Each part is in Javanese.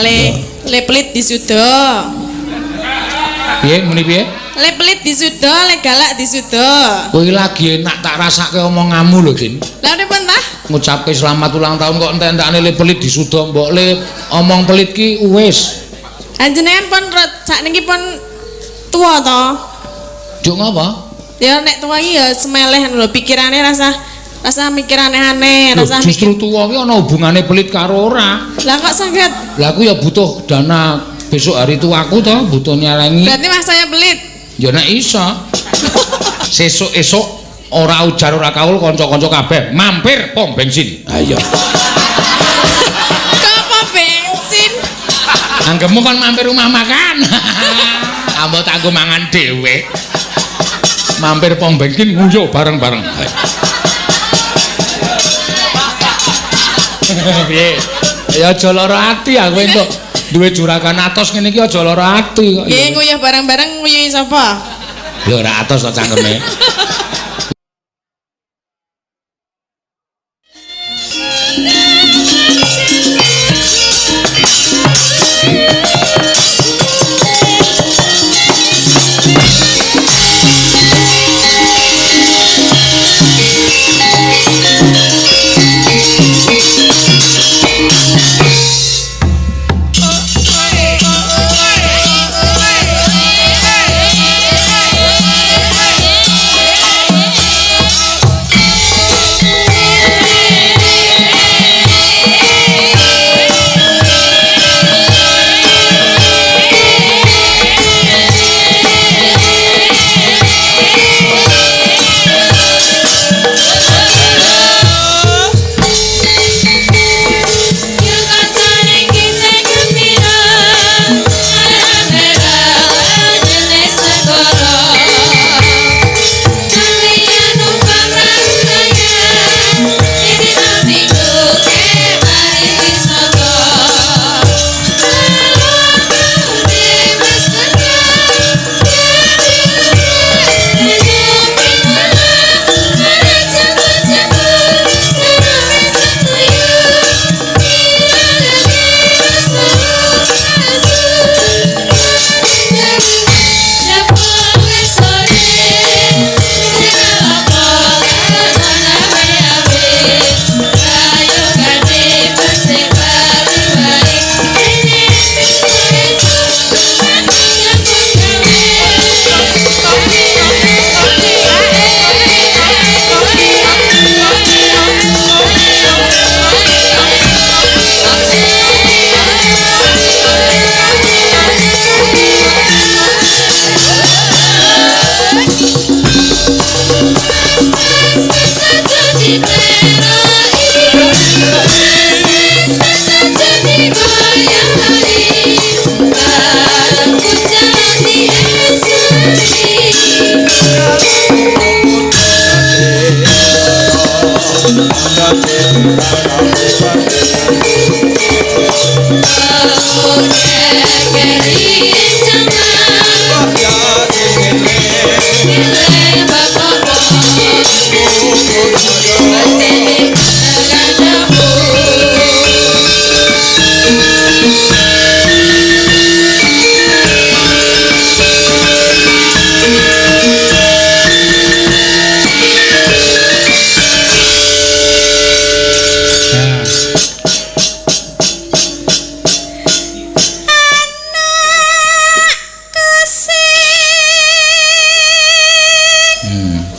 Le, le pelit disuda. Piye muni piye? Le pelit disuda, le galak disuda. Kowe lagi enak tak rasake omonganmu lho, Din. Lah pripun ta? Ngucapke selamat ulang tahun kok entek-entekane le pelit disuda mbok le omong pelit ki wis. Panjenengan pun sakniki pun tuwa to? Juk ngapa? Ya nek tuwa iki ya semeleh lho pikirane rasa mikir aneh-aneh, rasa justru tuwa ki ana hubungane pelit karo ora. Lah kok saged? Lah aku ya butuh dana besok hari tuaku to, butuh nyelengi. Berarti mas saya pelit. Ya nek iso. Sesuk esuk ora ujar ora kaul kanca-kanca kabeh mampir pom bensin. Ayo. Kok pom bensin? Anggemu kon mampir rumah makan. Ambo tak nggo mangan dhewe. Mampir pom bensin nguyuh bareng-bareng. Piye? Ya aja lara ati aku entuk duwe juragan atos ngene iki aja lara ati kok. Nggih nguyuh bareng-bareng nguyuhi sapa? Lho ora atos to cangkeme.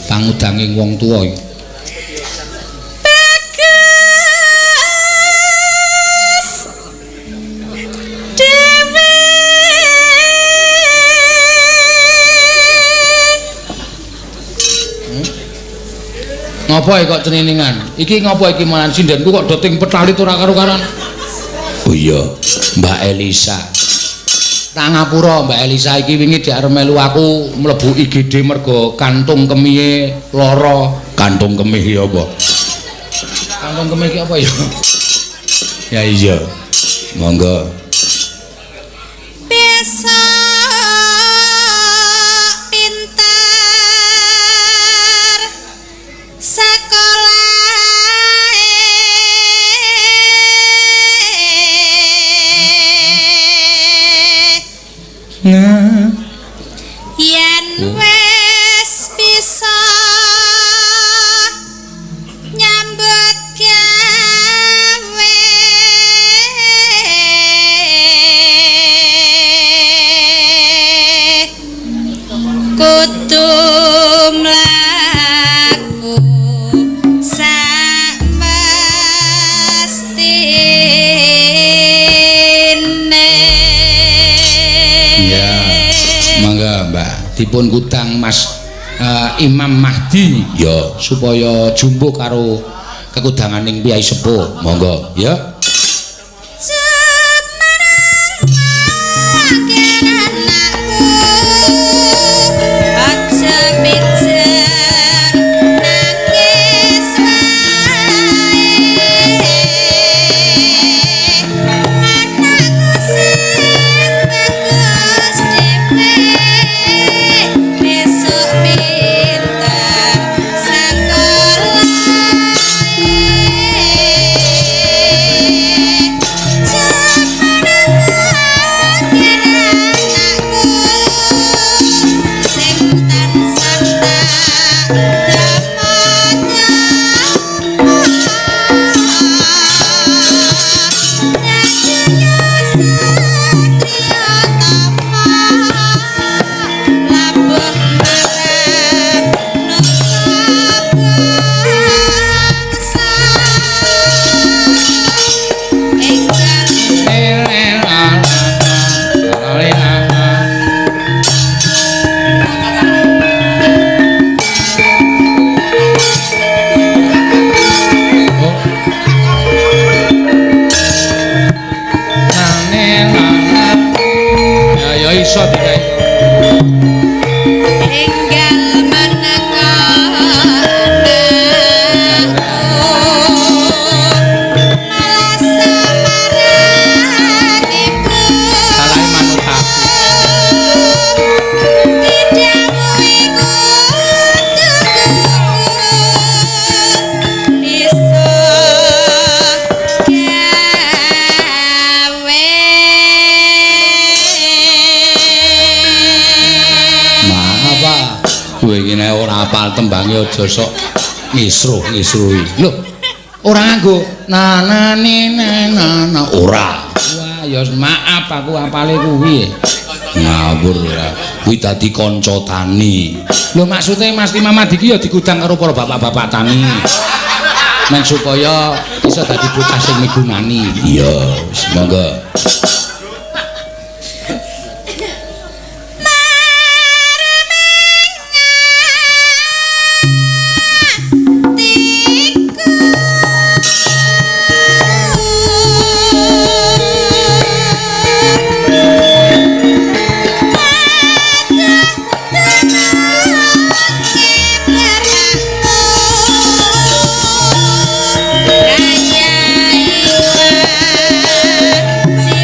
Pangudanging wong tuwa iki. Bagus dhewe. Ngopo iki kok ceniningan? Iki ngopo iki malan sindenku kok do ting petalit ora karo-karan. Oh iya, Mbak Elisa. Tak ngapura Mbak Elisa iki wingi dik arep melu aku mlebu IGD mergo kantung kemihe lara. Kantung kemih ya apa? Kantung kemih iki apa ya? Ya iya. Monggo. Besok pinter sekolah. Nah. Yen wis bisa nyambut gawe kudu mlaku sak mestine. Ya, mangga Mbak, dipun kudang Mas Imam Mahdi ya supaya jumbuh karo kekudanganing Kyai Sepuh. Monggo ya. Ya iso digawe. Enggal meneka malah samarang ibu. Salahe manut aku. Didhawuhi kudu iso gawe. Maaf, Pak. Kowe iki nek ora hafal tembange aja sok ngisruh-ngisruhi. Lho, ora nganggo na na ni na na na ora. Wah, ya maaf aku hafale kuwi. Ngawur ora. Kuwi dadi kanca tani. Lho maksude Mas Imam Mahdi iki ya digudang karo para bapak-bapak tani. Men supaya iso dadi bocah sing migunani. Iya, wis monggo. Kaya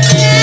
iwa.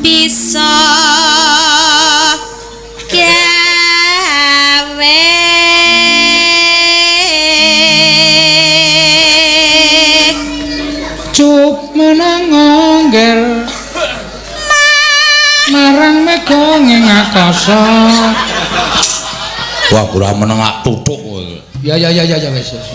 Bisa gawe Cup menang ngger marang mega ing akasa. Wah, ora meneng ak tutuk kowe. Ya ya ya ya ya wis wis.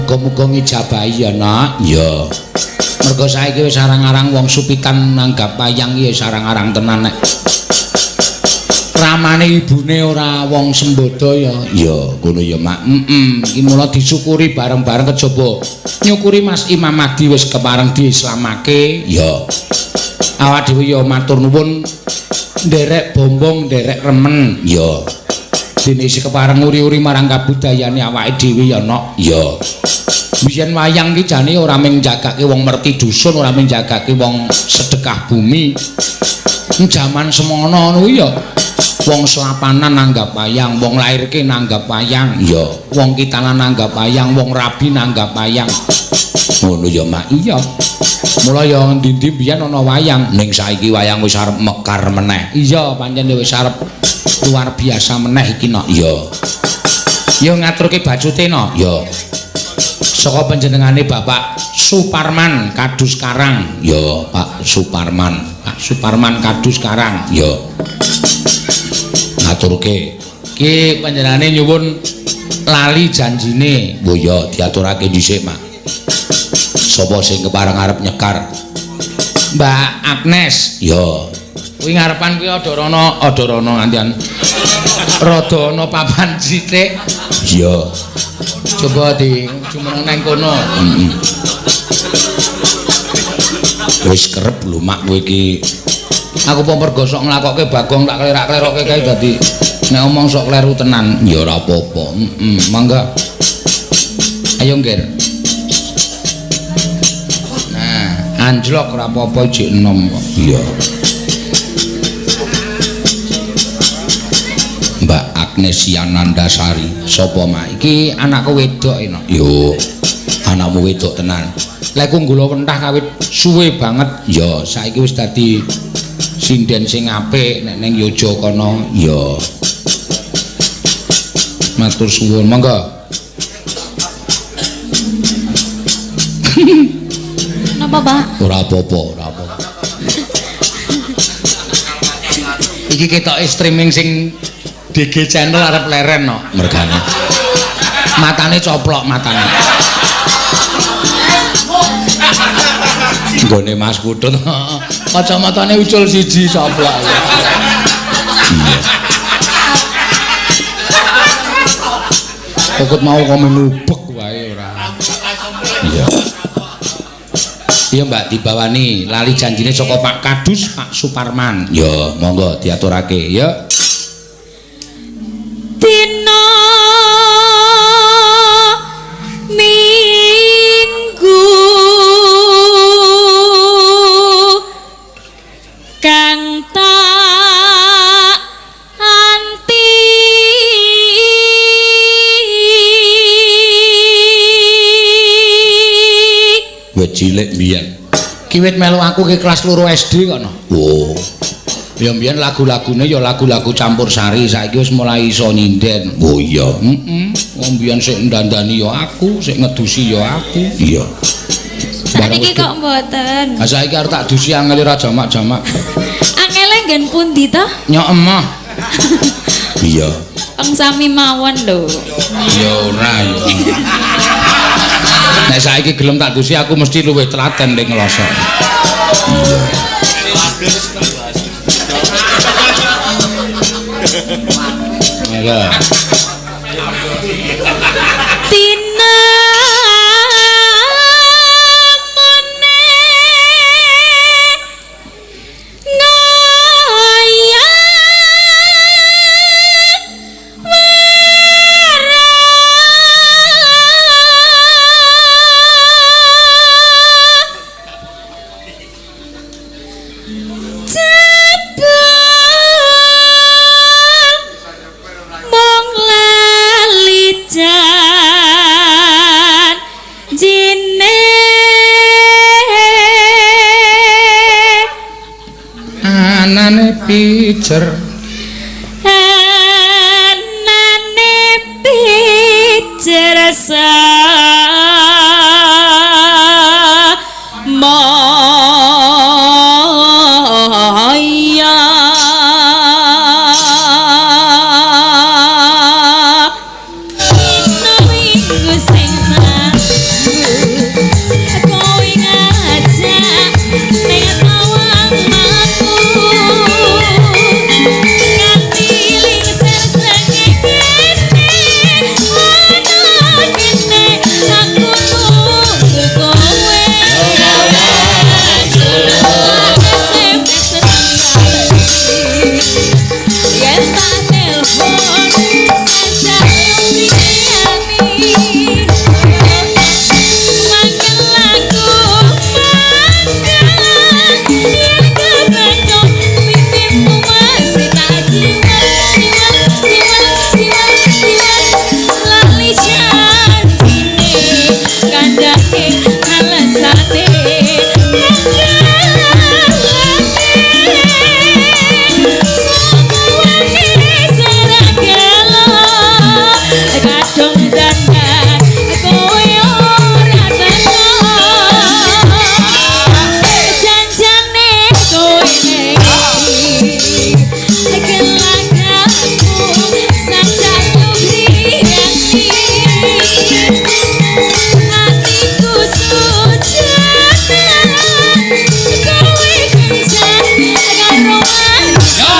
Muga-muga ngijabahi ya, Nak. Ya. Mergo saiki wis arang-arang wong supitan nanggap wayang iki wis arang-arang tenan nek. Ramane ibune ora wong sembodo ya. Ya, ngono ya, Mak. Heeh. Iki mula disyukuri bareng-bareng kejaba nyukuri Mas Imam Mahdi wis kepareng diislamake. Ya. Awak dhewe ya matur nuwun nderek bombong, nderek remen. Ya. Dene isih kepareng uri-uri marang kabudayane awake dhewe ya, Nok. Ya. Biyen wayang ki jane ora mung njagake wong merti dusun, ora mung njagake wong sedekah bumi. Jaman semono kuwi ya wong selapanan nanggap wayang, wong lairke nanggap wayang, ya wong kitanan nanggap wayang, wong rabi nanggap wayang. Ngono ya, Mak. Iya. Mula ya endi-endi biyen ana wayang, ning saiki wayang wis arep mekar meneh. Iya, pancen wis arep luar biasa meneh iki, Nok. Iya. Ya ngaturke bacute, Nok. Ya. Saka panjenengane Bapak Suparman Kadus Karang. Ya, Pak Suparman. Pak Suparman Kadus Karang. Ya. Ngaturke. Ki panjenengane nyuwun lali janjine. Oh ya, diaturake dhisik, Mak. Sapa sing kepareng arep nyekar? Mbak Agnes. Ya. Kuwi ngarepan kuwi ada rono, ada rono ngantian. Rada ana papan sithik. Iya. Coba di jumeneng nang kono. Heeh. Wis kerep lho, Mak, kowe iki. Aku apa mergo sok nglakokke Bagong tak klerak-klerokke kae dadi nek omong sok kleru tenan. Ya ora apa-apa. Heeh, mangga. Ayo, Ngger. Nah, anjlok ora apa-apa jek enom kok. Iya. Mbak Agnesia Nandasari. Sapa, Mak? Iki anakku wedok eno. Yo, anakmu wedok tenan. Lek ku nggula wentah kawit suwe banget. Ya, saiki wis dadi sinden sing apik nek ning Yojo kono. Ya. Matur suwun, monggo. Napa, Pak? Ora apa-apa, ora apa-apa. Iki ketoke streaming sing DG channel arep leren no mergane. Matane coplok matane. Nggone Mas Putut kacamatane ucul siji coplok. Iya. Pokok mau komen ubek wae ora. Iya. Iya, Mbak, dibawani lali janjine saka Pak Kadus, Pak Suparman. Ya, monggo diaturake ya. Dina Minggu kang tak anti wit cilik mbiyen. Ki wit melu aku ki kelas 2 SD kok no. Oh. Ya mbiyen lagu-lagune ya lagu-lagu campur sari, saiki wis mulai iso nyinden. Oh iya. Heeh. Wong mbiyen sik ndandani ya aku, sik ngedusi ya aku. Iya. Sakniki kok mboten. Ha saiki arep tak dusi angele ra jamak-jamak. Angele nggen pundi to? Nyok emah. Iya. Wong sami mawon lho. Ya ora ya. Nek saiki gelem tak dusi aku mesti luwih telaten ning nglosok. Iya. Iya. Tina mone ngaya mong lali janjine. Anane pijer anane pijer moya. Dina minggu sing tangguh, kowe ngajak ning tawang mlaku. Nganti lingsir srengenge ana kene aku nunggu kowe. SMS yen tak telepon sajak liyane. Mangkel aku mangkel yen kebeto pipimu masih tak jiwal jiwal jiwal jiwal jiwal lali janjine kandhane alesane. Kadung dandan kowe ora teko, janjane kowe ning ndi gelagahmu sajak nyugriyani. Atiku sujana kowe kencan karo wanita.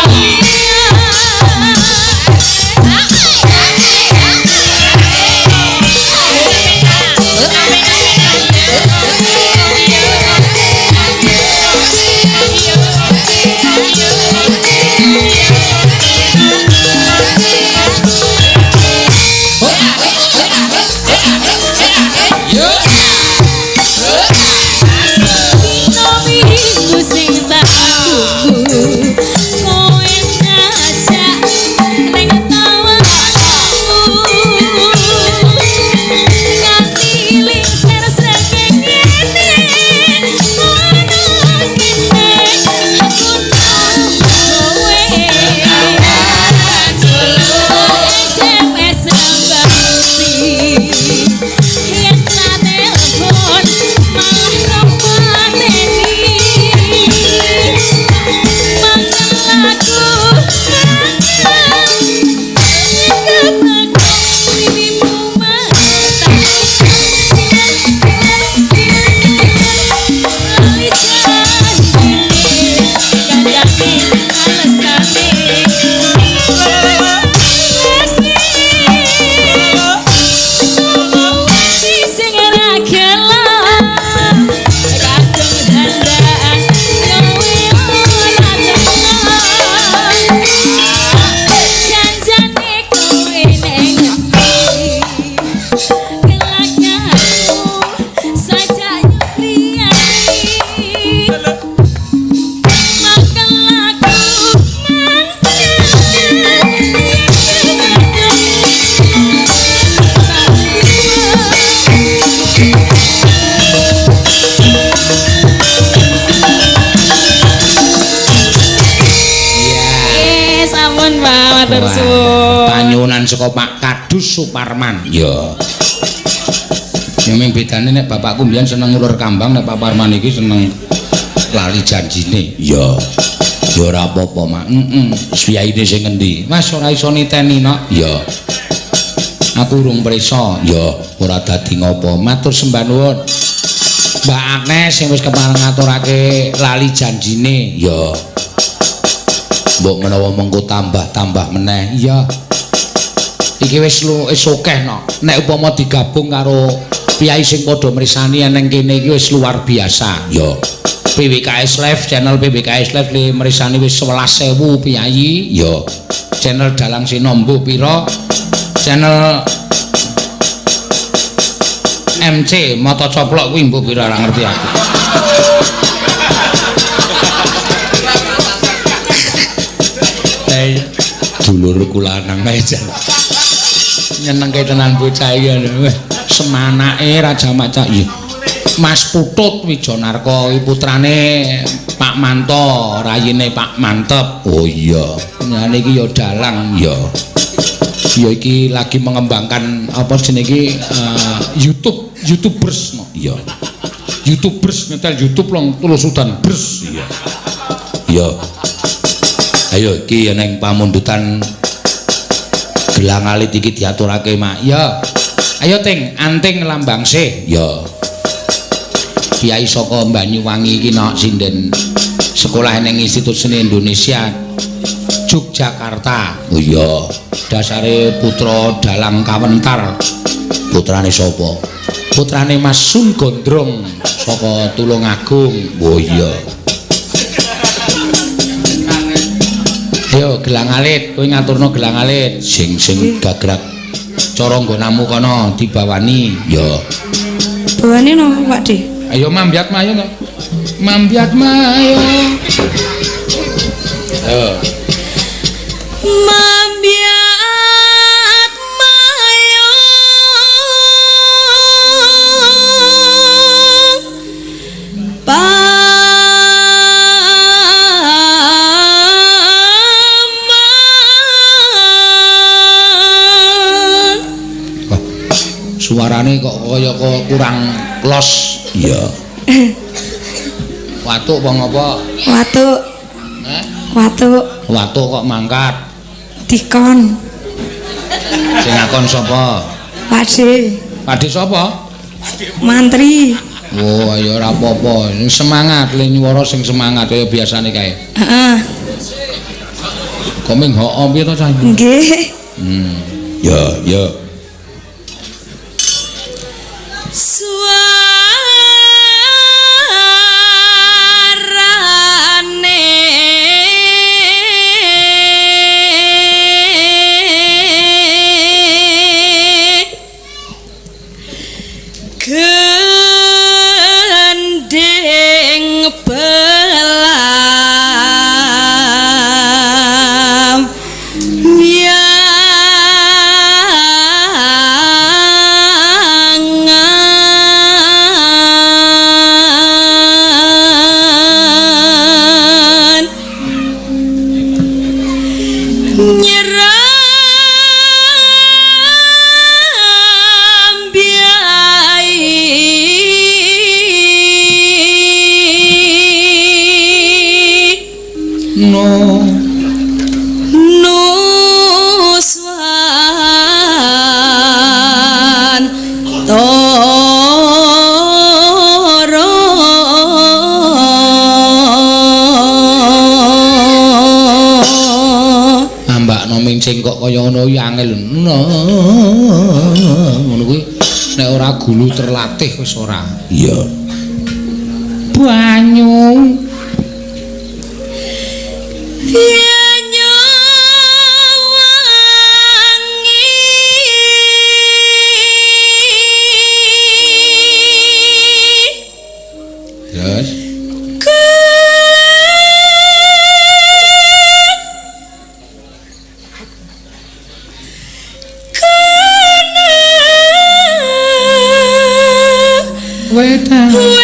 Dina minggu sing tak tunggu kowe ngajak ning tawangku nganti lingsir srengenge ana kene aku nunggu kowe. SMS basi yen tak telepon malah kepateni. Mangkel aku mangkel kebeto pipimu masih tak lali janjine kandhane alesane. Sing ora gelem kadung dandan kowe ora teko, janjane kowe ning ngendi gelagahmu sajak nyugriyani. Mangkel aku mangkel. Iya. Sampun Pak, matur suwun. Panyuwunan saka Pak Kadus Suparman. Ya. Ya ming bedane nek bapakku mbiyen seneng ngulur kambang, nek Pak Parman iki seneng lali janjine. Iya. Ya ora apa-apa, Mak. Heeh. Priyaine sing ngendi? Mas ora iso niteni, Nok. Iya. Aku urung prisa. Ya, ora dadi ngopo. Matur sembah nuwun. Mbak Agnes sing wis kepareng ngaturake lali janjine. Ya. Mbok menawa mengko tambah-tambah meneh. Iya. Iki wis wis akeh, Nok. Nek upama digabung karo piyai sing padha mrisani eneng kene iki wis luar biasa. Ya. PWKS Live, channel PWKS Live li mrisani wis 11.000 piyai. Ya. Channel Dalang Seno mbuh pira? Channel MC Mata Coplok kuwi mbuh pira ora ngerti aku. Dulurku lanang ae jan. Nyenengke tenan bocah iki. Semanake Raja Maca. Iya. Mas Putut Wijanarko iki putrane Pak Manto, rayine Pak Mantep. Oh iya. Nyane iki ya dalang ya. Ya iki lagi mengembangkan apa jenenge iki YouTube, YouTubers no. Iya. YouTubers nyetel YouTube long tulus udan bers. Iya. Iya. Ayo iki ning pamundutan gelang alit iki diaturake, Mak. Ya. Ayo Ting, anting lambang sih. Ya. Kiai saka Banyuwangi iki nok sinden sekolah ning Institut Seni Indonesia Yogyakarta. Oh iya, dasare putra dalang kawentar. Putrane sapa? Putrane Mas Sun Gondrong saka Tulungagung. Oh iya. Ayo gelang alit, kowe ngaturno gelang alit sing sing gagrak cara nggonamu kono dibawani. Ya. Bawane no, Pak De. Ayo mambyat mayo to. Mambyat mayo. Ayo. Mambyat mayo. Paman. Wah, suarane kok kaya kurang los. Iya. Watuk apa ngopo? Watuk. Hah? Watuk. Watuk kok mangkat. Dikon. Sing ngakon sapa? Pakde. Pakde sapa? Mantri. Oh, ya ora apa-apa. Sing semangat, le nyuwara sing semangat kaya biasane kae. Heeh. Kok ming hok piye to, Cah? Nggih. Ya, ya. Suarane gending belam yangan nyeram biai No. Nuswan Toro. Ambakno mincing kok kaya ngono kuwi angel. No. Ngono kuwi nek ora gulu terlatih wis ora. Iya. Banyu. Banyu wangi Terus kena wetan. Wetan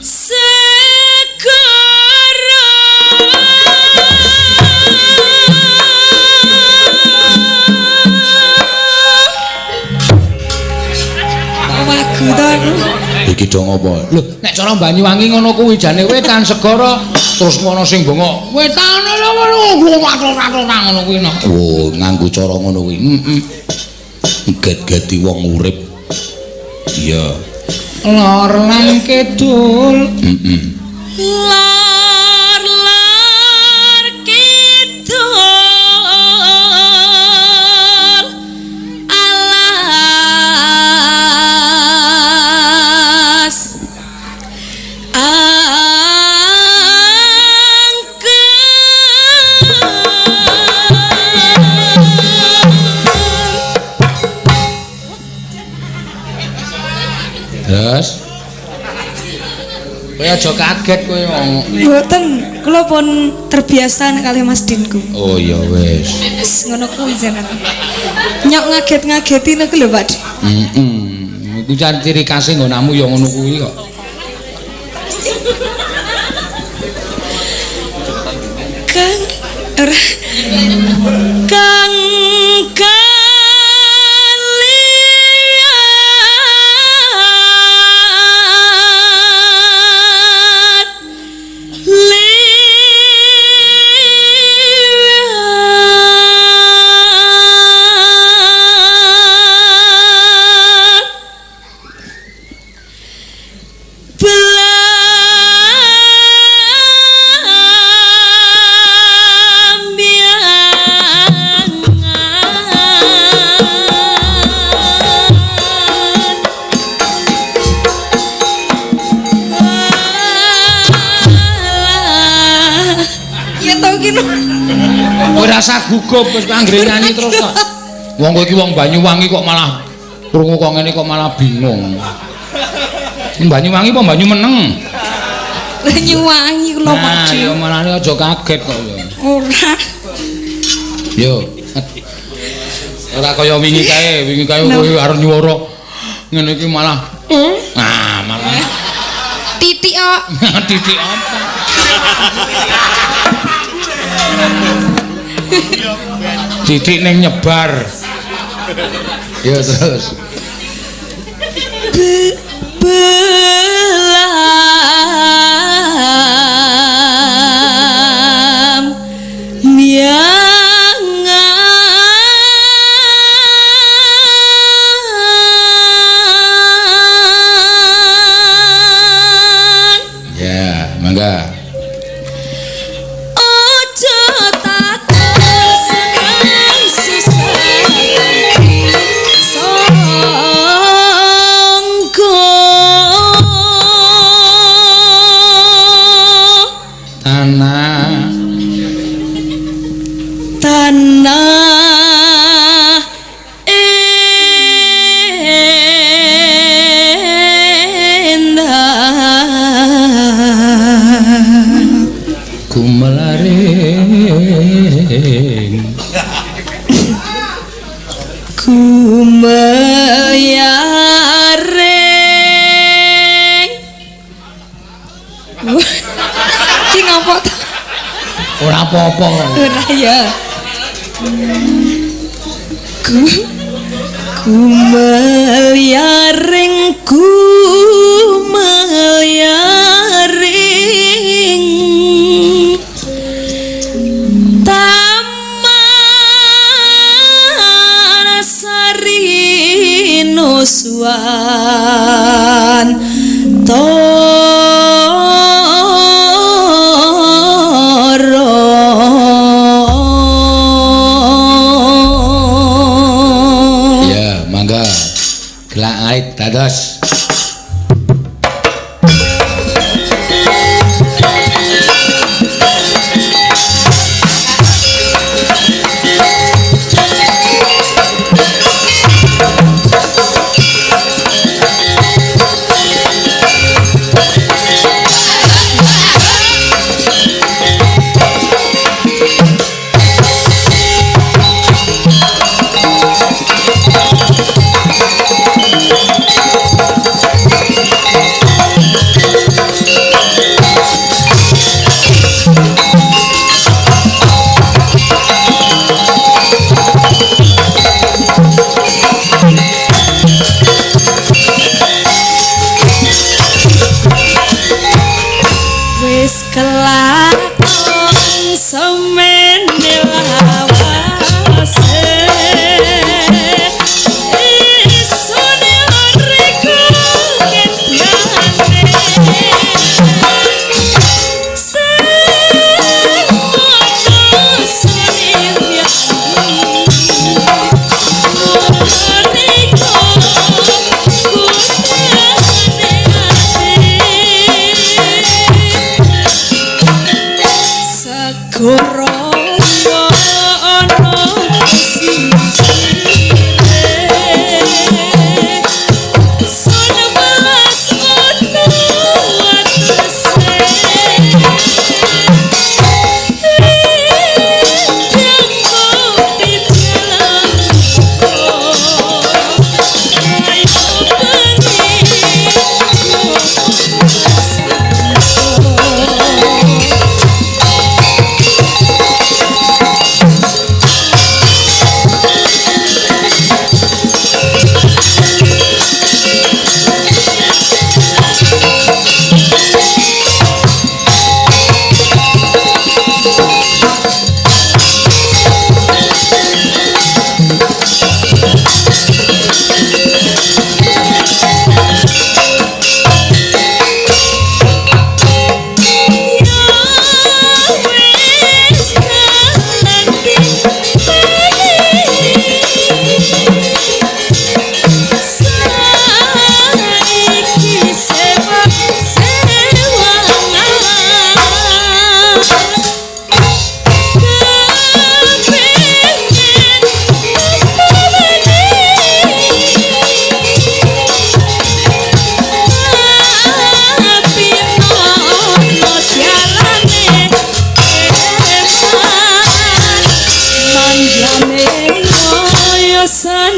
segara. Beda ngopo? Lho, nek cara Banyuwangi ngono kuwi jane wetan segara terus ngono sing bengok. Wetan ngono kuwi no. Oh, nganggo cara ngono kuwi. Heeh. Get-geti wong urip. Iya. Lor lan kidul. Heeh. Lor lor kidul. Alas angker. Terus kowe aja kaget kowe wong. Mboten, kula pun terbiasa nek kalih Mas Dinku. Oh ya wis. Wis ngono kuwi jeneng. Nyok ngaget-ngageti niku lho Pak. Heeh. Iku jan ciri khase nggonamu ya ngono kuwi kok. Kang ora Kang kalian liwat belambiangan. Ya tau ki no. Kowe rasa gugup wis anggere nyanyi terus kok. Wong kowe iki wong Banyuwangi kok malah krungu kok ngene kok malah bingung. Banyuwangi apa Banyu meneng? Banyuwangi kula Pak Nah, ya malah aja kaget kok ya. Ora. Yo. Ora kaya wingi kae kowe arep nyuwara ngene iki malah. Nah, malah Titik kok. titik apa? Titik ning nyebar. Ya terus. Belam miangan. Ya, mangga. Ojo takut seneng susah sangka. Tanah tanah endah gumelaring gumelaring. Ki ngopo to? Ora apa-apa. Ora ya. Gumelaring gumelaring Taman sari nuswan toro. Ya, mangga. Gelak ait dados.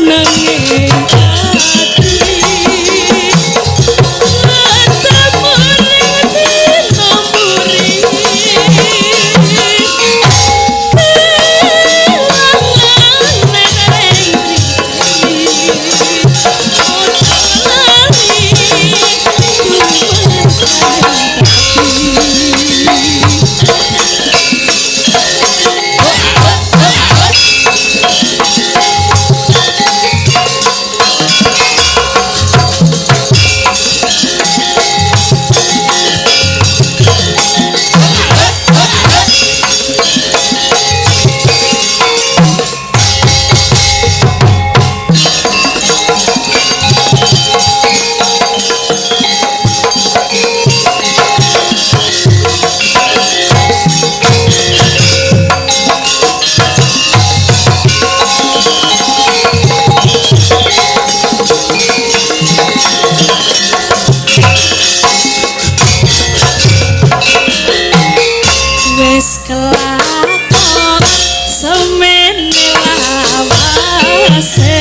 senenge ati ketemu ning dina mburi Wis kelakon semene lawase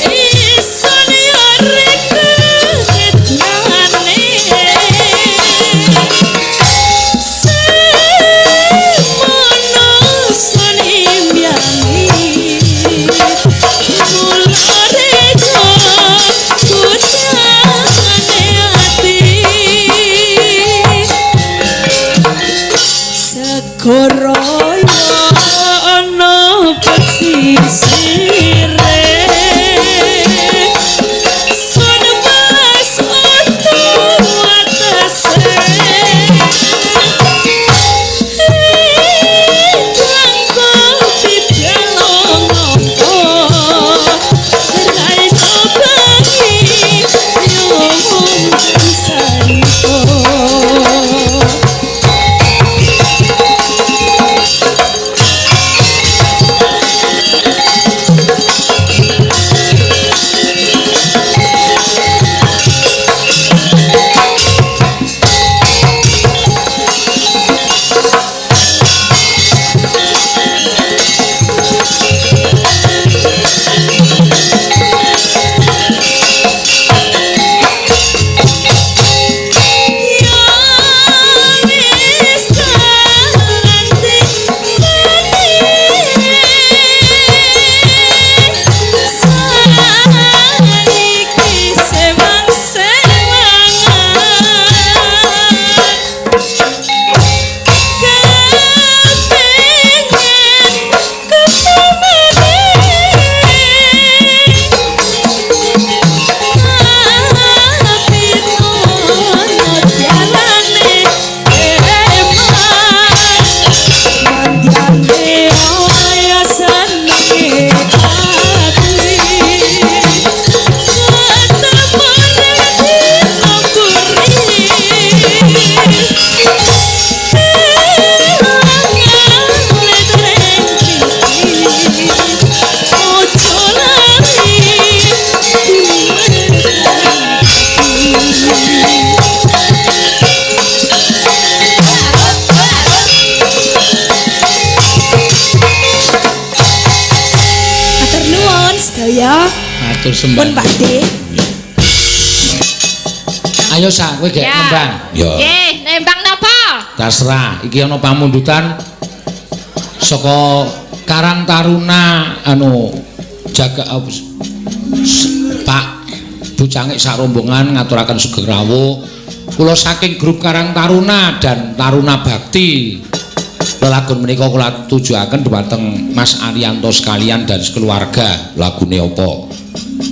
isun yo reketane semono sun imbyani mula rego kutane ati segara ana pesisire sun mas utu atase Kanggo pibelo ngopo raino bengi yo mung sariko. Matur nuwun sedaya. Matur sembah. Pun Pak D. Ayo sa kowe gek nembang. Ya. Nggih, nembang napa? Terserah, iki ana pamundutan saka Karang Taruna anu jaga Pak Bu Cangik sak rombongan ngaturaken sugeng rawuh. Kula saking grup Karang Taruna dan Taruna Bakti. Lelagon menika kula tujuaken dhumateng Mas Arianto sekalian dan sekeluarga. Lagune apa?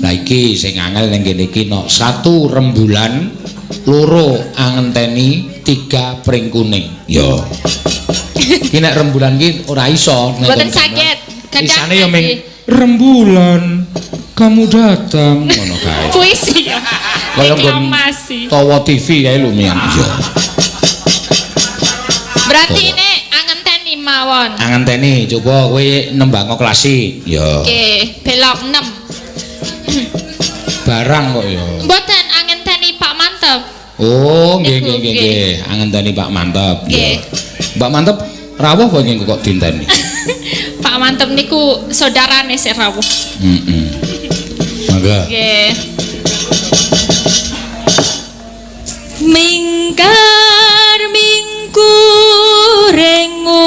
Lah iki sing angel ning kene iki no 1 rembulan, 2 angenteni, 3 pring kuning. Ya. Iki nek rembulan iki ora iso nek Mboten saged. Isane ya ming rembulan kamu datang ngono kae. Puisi ya. Kaya nggon Tawa TV kae lho mian. Iya. Berarti ini angenteni mawon. Angenteni coba kowe nembang klasik. Ya. Oke, belok 6. Barang kok ya. Mboten angenteni Pak Mantep. Oh, nggih nggih nggih nggih. Angenteni Pak Mantep. Nggih. Pak Mantep rawuh kok nggih kok dinteni. Pak Mantep niku saudarane sik rawuh. Heeh. Mangga. Nggih. Mingkar mingkurengu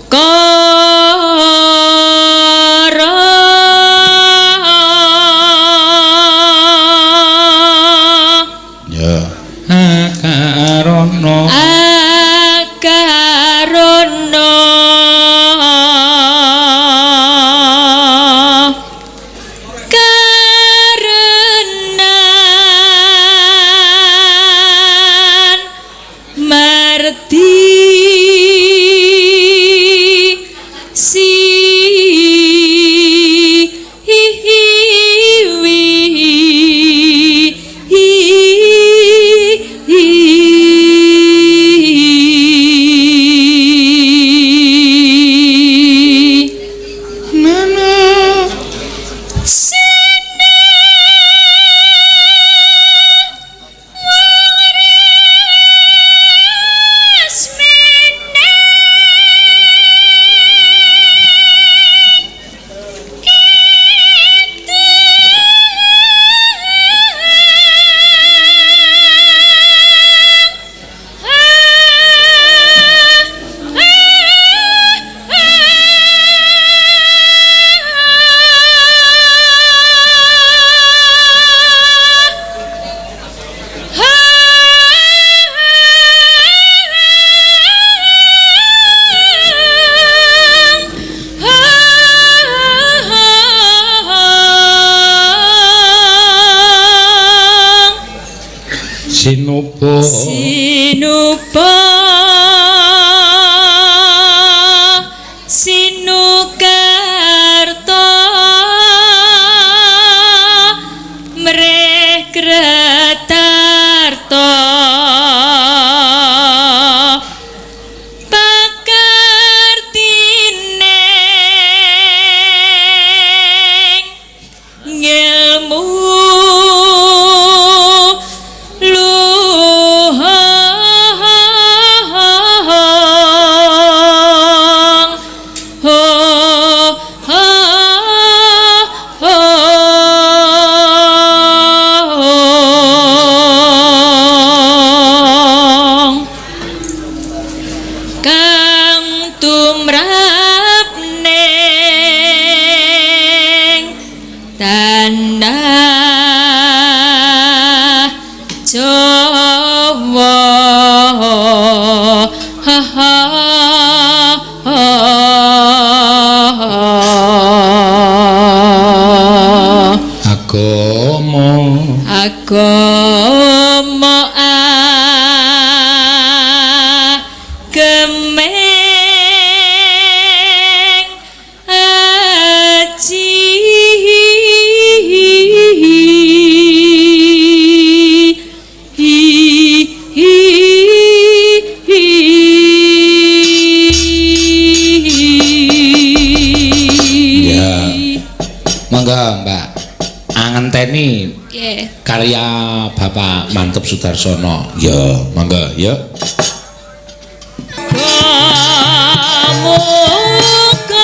kara Ya. Akarana. Akarana karenan marti si wi hi Nana. Sinupa. Sinupa sinukarta mreh kretarta pakartine ngelmu luhong ho ho hong kang tumrap ning tanah Jawa. Agama. Agama agemeng aji Ya. Mangga, Mbak. Angenteni Nggih. karya Bapak Mantep Sudarsono. Ya, mangga, ya. Muga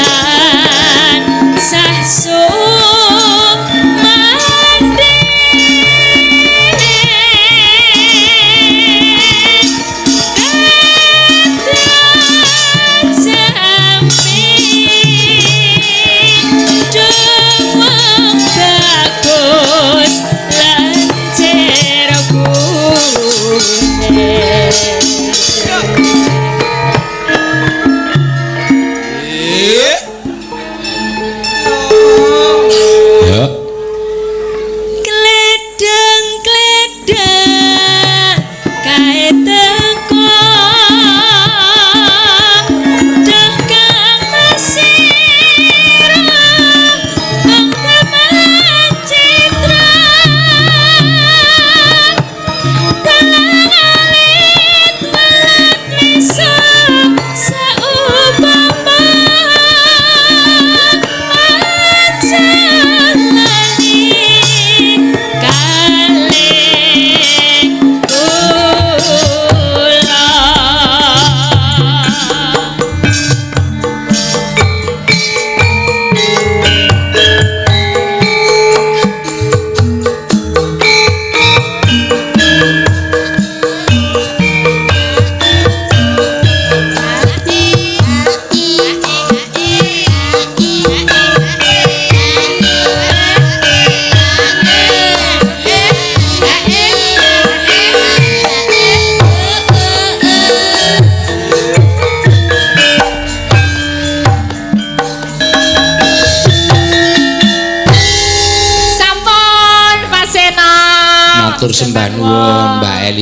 tetepotan sah sumandhing Demang bagus lancer kuning. Ya. Kledeng kledeng kae teko deh kang mesira kang citra telang alit welat wis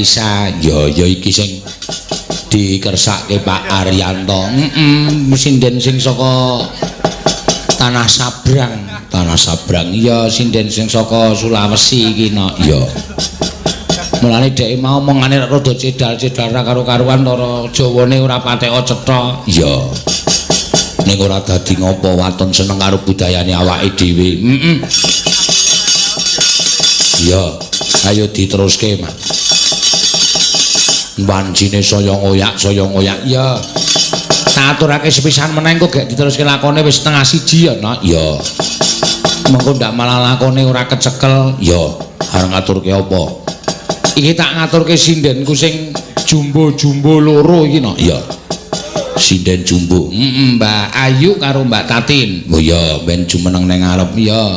Elisa. Ya ya iki sing dikersake Pak Aryanto. Heeh, sinden sing saka Tanah Sabrang. Tanah Sabrang. Iya, sinden sing saka Sulawesi iki no. Iya. Mulane dheke mau omongane rada cedal-cedal ra karo-karuan cara Jawane ora pateka cetha. Iya. Ning ora dadi ngopo waton seneng karo budayane awake dhewe. Heeh. Iya, ayo diteruske, Mas. Wancine saya ngoyak, saya ngoyak. Iya. Tak aturake sepisan meneh engko gek diteruske lakone wis 12:30 ya, Nak. Iya. Mengko ndak malah lakone ora kecekel. Iya, arep ngaturke apa? Iki tak ngaturke sindenku sing jumbo-jumbo loro iki no. Iya. Sinden jumbo. Heeh, Mbak Ayu karo Mbak Tatin. Oh iya, ben jumeneng ning ngarep. Iya.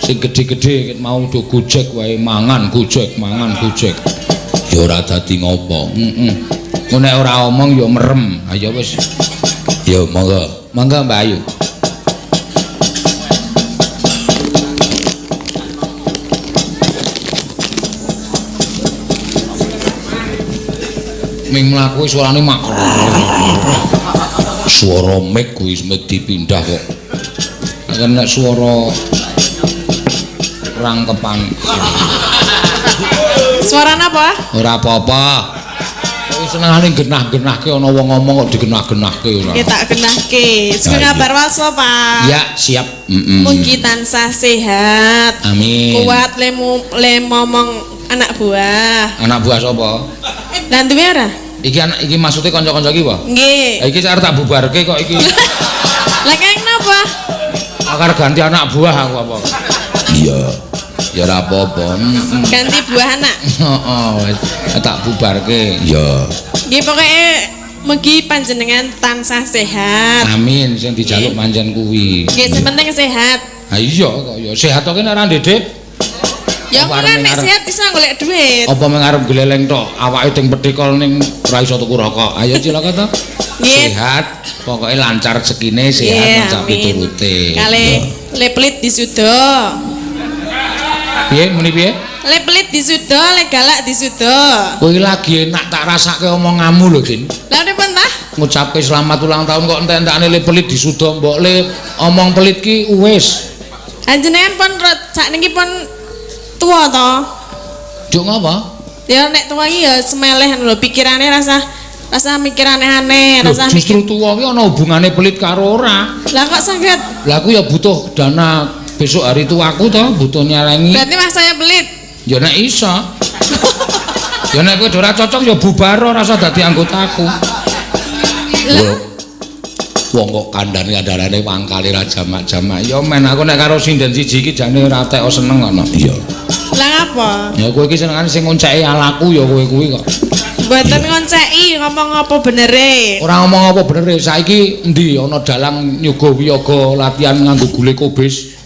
Sing gedhe-gedhe mau do gojek wae mangan gojek, mangan gojek. Ya ora dadi ngopo. Heeh. Engko nek ora omong ya merem. Ayo wis. Ya monggo. Monggo Mbak Ayu. Ming mlaku suarane mak. Suara mic kuwi wis dipindah kok. Nek suara rangkepan. Suara napa? Ora apa-apa. Kuwi senengane genah-genahke ana wong ngomong kok digenah-genahke ora. Nggih tak genahke. Sugeng kabar walso, Pak. Ya, siap. Heeh. Mugi tansah sehat. Amin. Kuat le momong anak buah. Anak buah sapa? Lah duwe ora? Iki anak iki maksude kanca-kanca iki apa? Nggih. Lah iki arep tak bubarke kok iki. Lah kaya napa? Akar ganti anak buah aku apa? Iya. Ya ora apa-apa. Ganti buah anak. Heeh, wis tak bubarke. Iya. Nggih pokoke mugi panjenengan tansah sehat. Amin, sing dijaluk pancen kuwi. Nggih, sing penting sehat. Ha iya kok ya sehat kok nek ora ndedit. Ya ora nek sehat iso golek duit. Apa mung arep gleleng tok, awake ding petikol ning ora iso tuku rokok. Ayo cilaka to. Sehat, pokoke lancar rezekine, sehat lan sak piturute. Kale le pelit disuda. Piye muni piye? Le pelit disuda, le galak disuda. Kowe lagi enak tak rasake omonganmu lho, Din. Lah pripun ta? Ngucapke selamat ulang tahun kok entek-entekane le pelit disuda mbok le omong pelit ki wis. Panjenengan pun sakniki pun tua to. Juk ngapa? Ya nek tuwa iki ya semeleh lho pikirane rasa mikir aneh-aneh, rasa justru tuwa ki ana hubungane pelit karo ora. Lah kok saged? Lah aku ya butuh dana besok hari tuaku to, butuh nyelengi. Berarti mas saya pelit. Ya nek iso. Ya nek kowe ora cocok ya bubar ora usah dadi anggotaku. Lah wong kok kandhane-kandhane wangkale ra jamak-jamak. Ya men aku nek karo sinden siji iki jane ora teko seneng ngono. Iya. Lah ngapa? Ya kowe iki senengane sing ngonceki alaku ya kowe kuwi kok. Mboten ngonceki, ngomong apa benere? Ora ngomong apa benere. Saiki endi ana dalang nyuga wiyaga latihan nganggo gule kobis.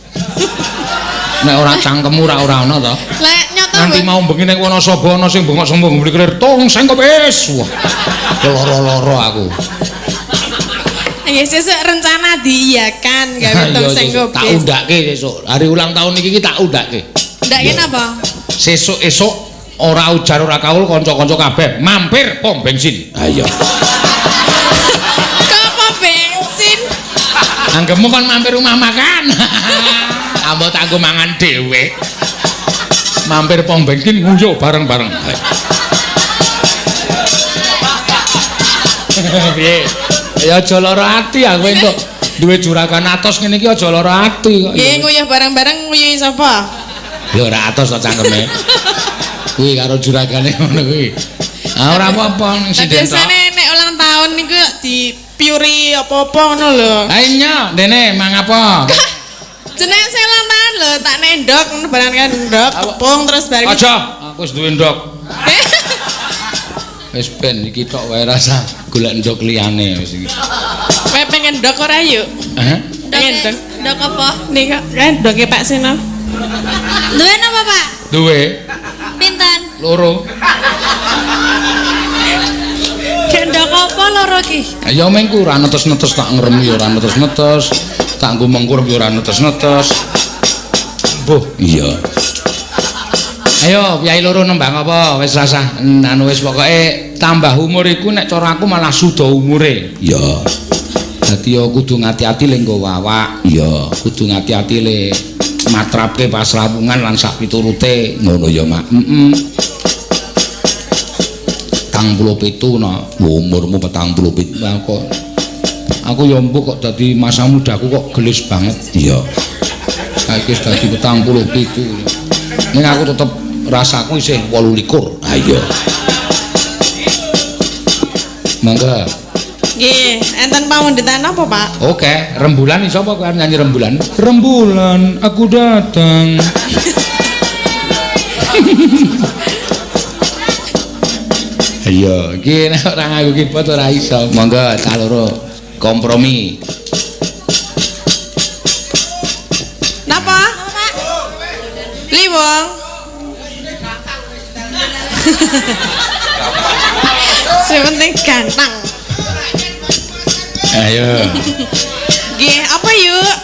Nek ora cangkemmu ora ana to. Lah nyoto nganti mau bengi nek Wonosobo ana sing bengok-bengok mbli kelir tong sing kobis. Wah. Loro-loro aku. Nggih sesuk rencana diiyakan gawe tong sing kobis. Tak undake sesuk. Hari ulang tahun iki tak undake. Ndake napa? Sesuk esuk ora ujar ora kaul kanca-kanca kabeh mampir pom bensin. Ha iya. Kok pom bensin? Anggemu kon mampir rumah makan. Ambo tak nggo mangan dhewe. Mampir pom bensin nguyuh bareng-bareng. Piye? Ya aja lara ati aku entuk duwe juragan atos ngene iki aja lara ati kok. Nggih nguyuh bareng-bareng nguyuhi sapa? Lho ora atos to cangkeme. Kuwi karo juragane ngono kuwi. Ah ora apa-apa ning sinden tok. Biasane nek ulang tahun niku dipiuri apa-apa ngono lho. Ha iya, dene mang apa? Jenenge saya ulang tahun lho, tak nendok ngono barang kan ndok tepung terus bareng. Aja, aku wis duwe ndok. Wis ben iki tok wae rasa golek ndok liyane wis iki. Kowe pengen ndok ora yuk? Heh? Pengen ndok. Ndok apa? Nika kan ndoke Pak Seno. Duwe napa, Pak? Duwe. Pinten? Loro. Gek ndok apa loro ki? Ya mengku ora netes-netes tak ngrem ya ora netes-netes, tak nggo mengkur ya ora netes-netes. Mbuh, iya. Ayo, piyai loro nembang apa? Wis rasah anu wis pokoke tambah umur iku nek cara aku malah suda umure. Iya. Dadi ya kudu ngati-ati le nggawa awak. Iya, kudu ngati-ati le matrapke pasrawungan lan sak piturute. Ngono ya, Mak. Heeh. 47 no. Umurmu 47. Lah kok aku ya mbok kok dadi masa mudaku kok gelis banget. Iya. Saiki wis dadi 47. Ning aku tetep rasaku isih 28. Ha iya. Monggo. Nggih, enten pamundhutan apa, Pak? Oke, rembulan iso apa kowe nyanyi rembulan? Rembulan, aku datang. Iya, iki nek ora nganggo keyboard ora iso. Monggo cah loro kompromi. Napa? Liwong. Sing penting ganteng. Ayo. Nggih, apa yuk?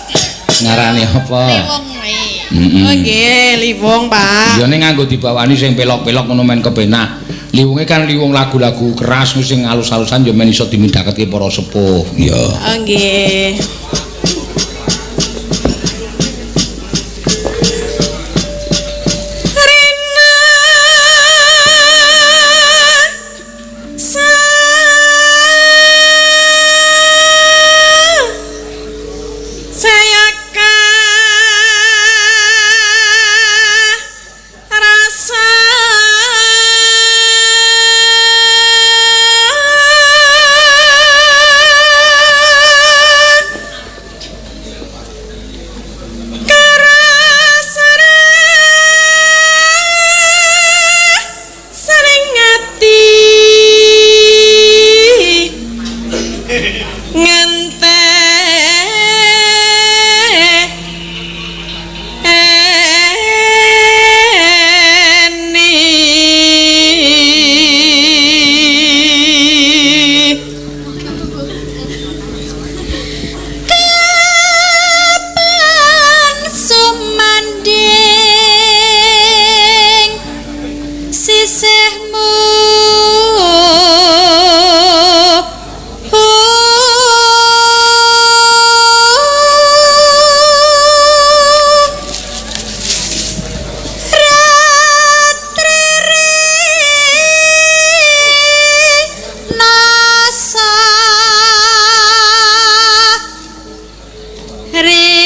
Ngarani apa? Liwong wae. Heeh. Oh nggih, liwong, Pak. Ya ning nganggo dibawani sing pelok-pelok ngono men kepenak. Liwunge kan liwung lagu-lagu keras sing alus-alusan ya men iso dimindakake para sepuh. Iya. Oh nggih. Rina saya rasa sering ati ngenteni Kapan sumanding sisihmu Ratri nasa Rina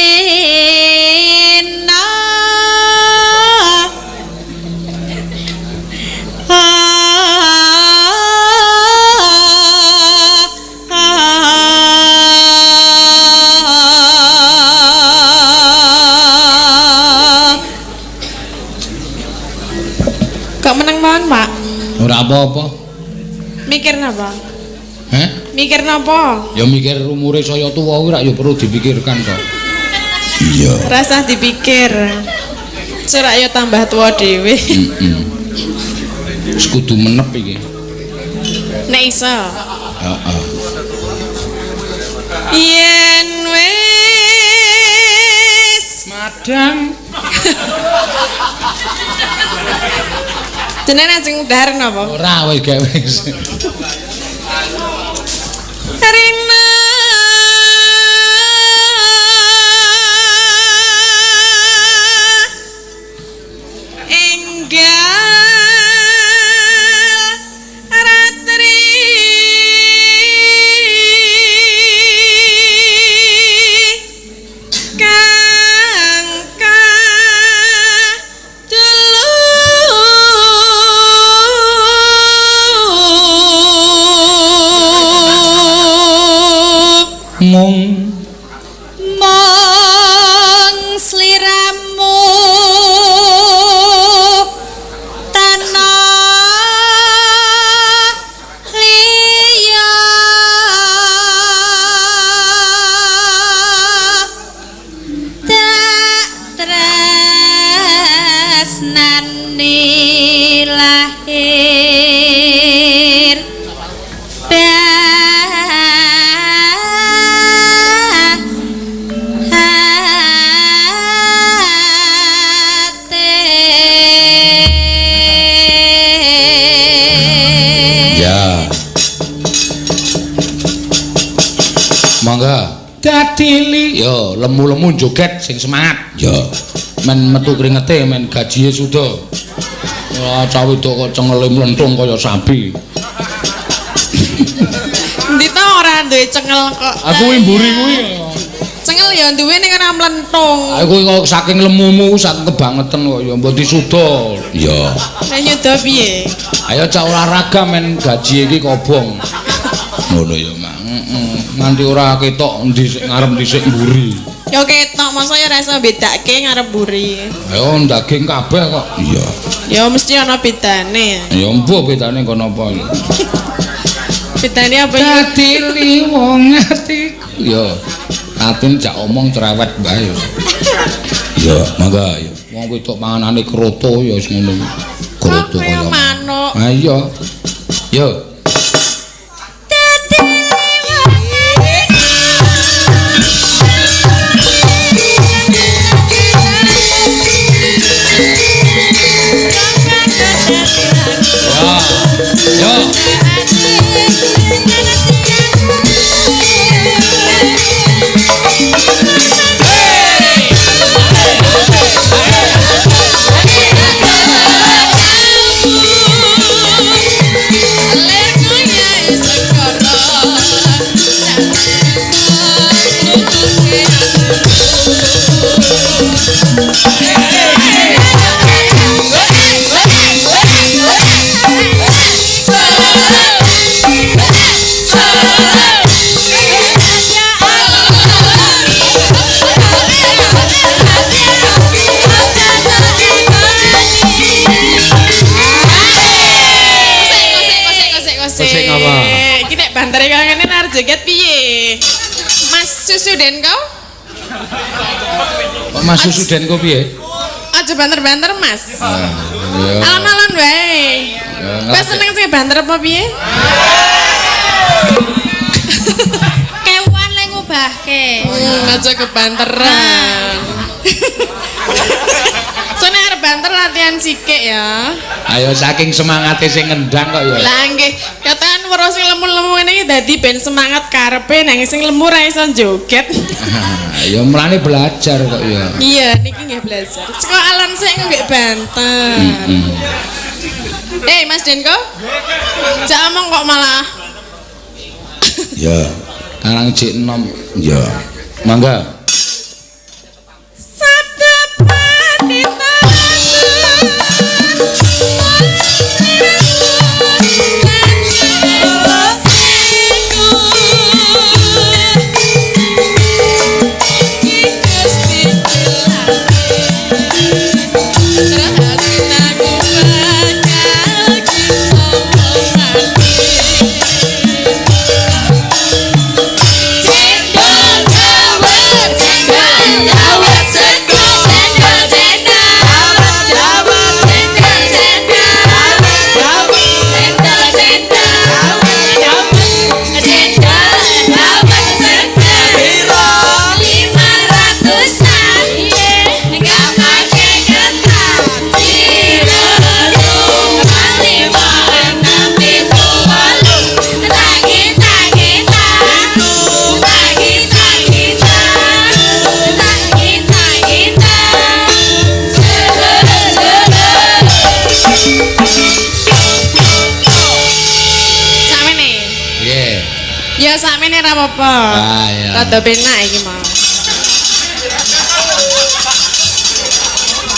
Kok meneng mawon, Pak? Ora apa-apa. Mikir napa? Heh? Mikir napa? Ya mikir umure saya tuwa kuwi rak ya perlu dipikirkan to. Iya. Rasah dipikir. Surak ya tambah tua dhewe. Heeh. Wis kudu menep iki. Nek iso. Heeh. Yen wis Madang. jenengan sing dahar napa? Ora wis gawe wis. Rina enggal ratri kang kadulu Dadili yo lemu-lemu joget sing semangat. Yo men metu kringete men gajie suda. Ora cah wedok kok cengele mlentung kaya sapi. Endi to ora duwe cengel kok. Aku kuwi mburi kuwi. Cengel ya duwe ning ora mlentung. Aku kok saking lemumu saking kebangeten kok ya mbok disuda. Iya. Lah nyuda piye? Ayo cah olahraga men gaji iki kobong. Ngono ya, Mak. Heeh. Nganti ora ketok endi sik ngarep endi sik mburi. Ya ketok, masa ya ora iso bedake ngarep mburi. Ayo daging kabeh kok. Iya. Ya mesti ana bedane. Ya mbuh bedane kono apa ya. Bedane apa ya? Dadili wong atiku. Ya. Tatin jak omong cerewet bae ya. Ya, mangga ya. Wong wedok panganane kroto ya wis ngono. Kroto kaya manuk. Ha iya. Yo. Yo. Kosek apa? Iki nek bantere kaya ngene arep joget piye? Mas Susu den kau? Kok Mas Susu den kau piye? Aja banter-banter, Mas. Iya. Alon-alon wae. Kowe seneng sing banter apa piye? Kewan le ngubahke. Aja kebanteran. Soalnya arep banter latihan sikik ya. Ayo saking semangate sing ngendang kok ya. Lah nggih, katakan weruh sing lemu-lemu ngene iki dadi ben semangat karepe nang sing lemu ra iso joget. Ya mlane belajar kok ya. Iya, niki nggih belajar. Saka alon sik nggih banter. Mas Denko. Jak omong kok malah. Ya, karang jek enom. Ya. Mangga. Ya sakmene ra apa-apa. Ah iya. Rada penak iki mau.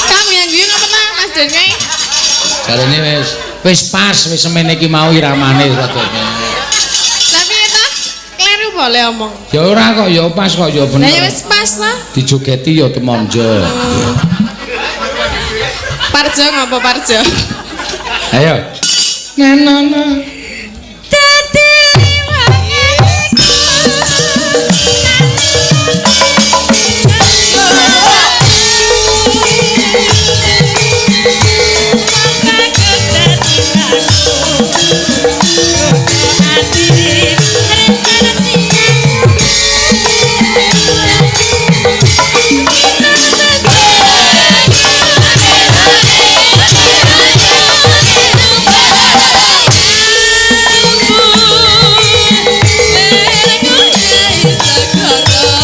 Kamu yang guyu ngapa ta Mas Denke? Jarene wis pas wis semene iki mau iramane rada. Lah piye ta? Kleru boleh omong. Ya ora kok ya pas kok ya bener. Lah ya wis pas ta. Dijogeti ya temonjo. Parjo ngapa Parjo? Ayo. Na na na. Segara.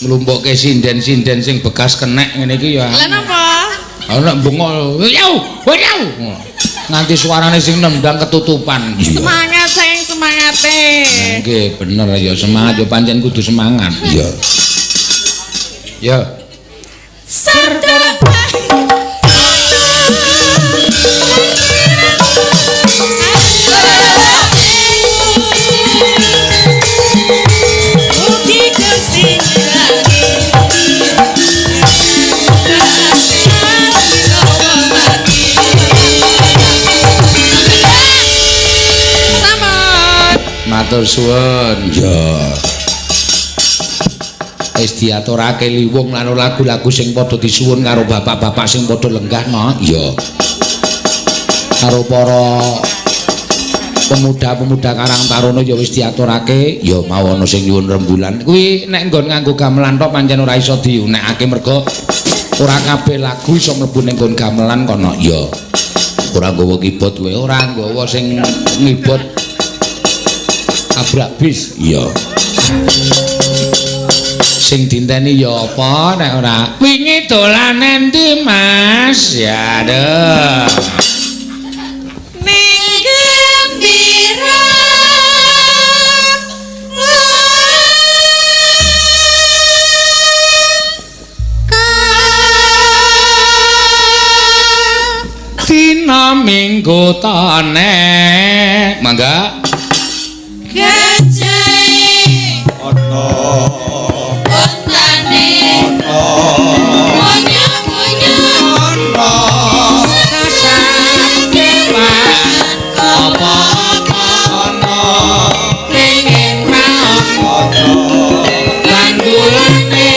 Nglumpukke sinden-sinden sing bekas kenek ngene iki ya. Lah napa? Ana bengok. Yo, yo. Nganti suarane sing nendang ketutupan. Semangat saking semangate. Nggih, bener ya semangat ya pancen kudu semangat. Iya. Ya. Sabda Matur suwun. Ya. Wis diaturake liwung lan lagu-lagu sing padha disuwun karo bapak-bapak sing padha lenggah no. Iya. Karo para pemuda-pemuda Karang Taruna ya wis diaturake, ya mau ana sing nyuwun rembulan. Kuwi nek nggon nganggo gamelan tok pancen ora iso diunekake mergo ora kabeh lagu iso mlebu ning nggon gamelan kono. Ya. Ora nggawa keyboard kowe, ora nggawa sing ngibot tabrak bis. Iya. Sing dinteni ya apa nek ora wingi dolan endi Mas? Ya aduh. Ning gembira. Dina Minggu tane. Mangga. Gajahe ana ontane ana munyo-munyo ana sasat Apa-apa ana pengen ana bandulane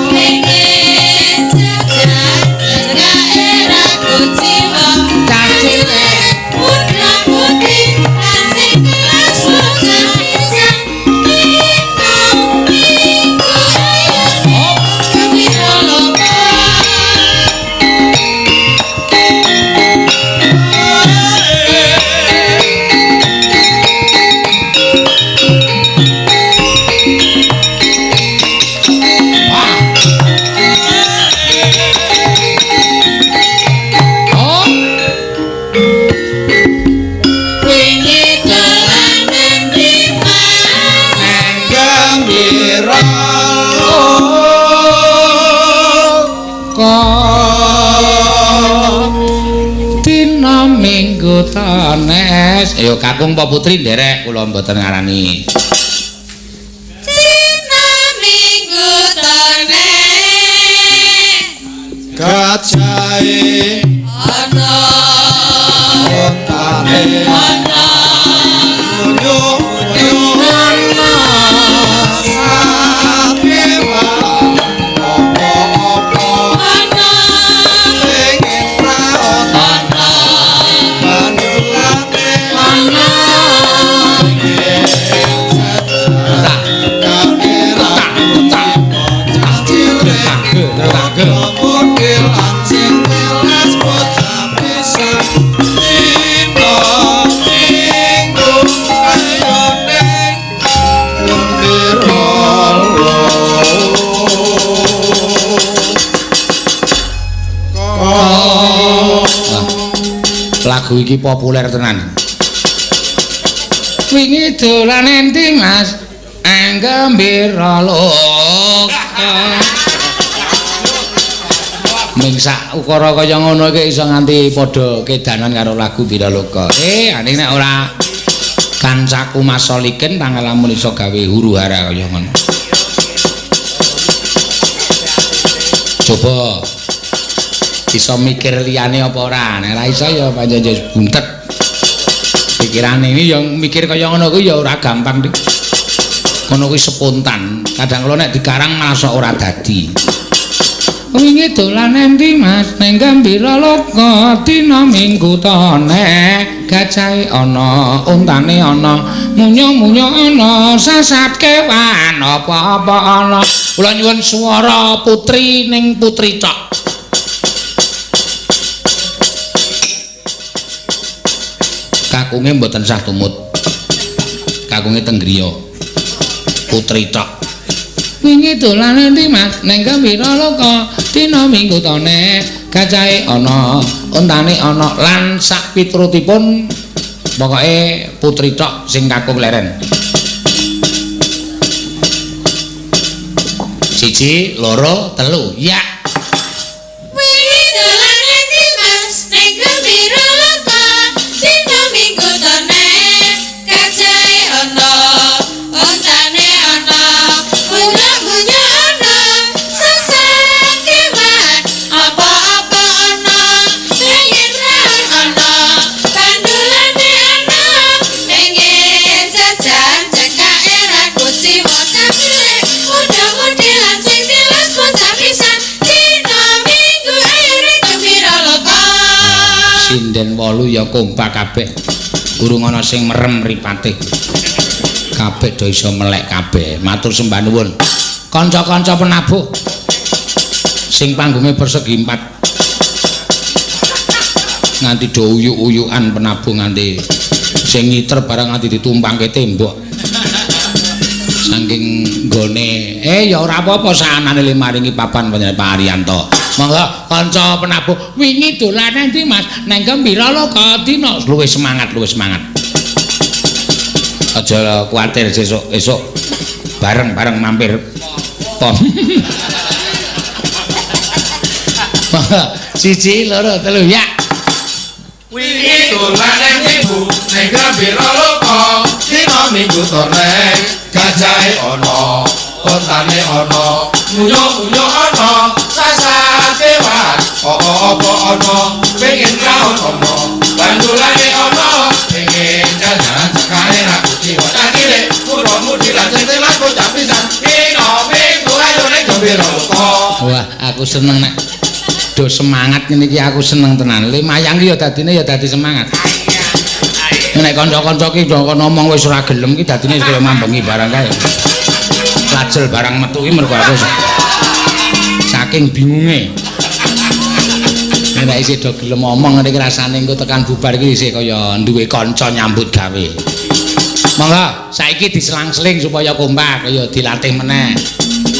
pengen jajan cengake ra kuciwa Cacile. putra putri asik kelas bocah pisan dina minggu ayune gembira loka. Oh. Wingi dolan endi Mas? Gembira Dina Minggu tanes. Ayo kakung apa putri nderek kula mboten ngarani. Dina Minggu tone gajahe ana ontane ana munyo munyo sakewan apa-apa ana pengen ra ana ana bandulane ana Tak tak tak. Tak tak. model anjing kelas bocah pisan dina minggu ayo ning gembira Lagu iki populer tenan. Wingi dolan endi Mas? Anggembira loka. Ming sak ukara kaya ngono iki iso nganti padha kedanan karo lagu Biraloka. Ane nek ora kancaku Mas Solikin tanggal lamun iso gawe huru-hara kaya ngono. Coba iso mikir liyane apa ora? Nek ora iso ya pancen ya buntet. Pikirane ini yang mikir kaya ngono kuwi ya ora gampang, Dik. Ngono kuwi spontan. Kadang kala nek dikarang malah sok ora dadi. Wingi dolan endi Mas? Ning Gembira Loka dina Minggu tone. Gajahe ana, untane ana, munyo-munyo ana, sasat kewan apa-apa ana. Kula nyuwun swara putri ning putri tok. Kakunge mboten sah tumut. Kakunge teng griya. Putri tok. Wingi dolan endi Mas? Neng Gembira Loka dina Minggu tone gajahe ana, ontane ana lan sak piturutipun pokoke putri tok sing kakung leren. 1 2 3 ya. Wingi dolan endi Mas? Neng Gembira Loka dina Minggu tone gajahe ana, ontane ana, bunga-bunga ana, sesakewan apa-apa ana, pengen raon ana, bandulane ana, pengen jajan cekake ra kuciwa cilik, muda-mudi lan sing tilas bocah pisan, dina Minggu ayo ning Gembira Loka. Sinden 8 ya kompak kabeh. Urung ana sing merem mripate. Kabeh do iso melek kabeh. Matur sembah nuwun. Kanca-kanca penabuh sing panggunge persegi 4. Nganti do uyuk-uyukan penabuh nganti sing ngiter barang nganti ditumpangke tembok. Saking nggone ya ora apa-apa saanane le maringi papan panjenengan Pak Haryanto. Monggo kanca penabuh wingi dolan endi Mas? Neng Gembira Loka dina luwih semangat, luwih semangat. Aja kuwatir sesuk esuk bareng-bareng mampir pom. Monggo 1 2 3 ya. Wingi dolan endi Bu? Neng Gembira Loka dina Minggu tone gajahe ana, ontane ana, nguyuh-nguyuh ana, sasakewan apa-apa ana, pengen raon ana, bandulane ana, pengen jajan cekake ra kuciwa cilik, muda-mudi lan sing telas bocah pisan, dina Minggu ayo ning Gembira Loka. Wah, aku seneng nek do semangat ngene iki aku seneng tenan. Le mayang ki ya dadine ya dadi semangat. Nek kanca-kanca ki do ngomong wis ora gelem ki dadine kaya mambengi barang kae. Lajel barang metu ki mergo aku saking bingunge. Nek isih do gelem omong ngene iki rasane engko tekan bubar ki isih kaya duwe kanca nyambut gawe. Monggo saiki diselang-seling supaya kompak ya dilatih meneh.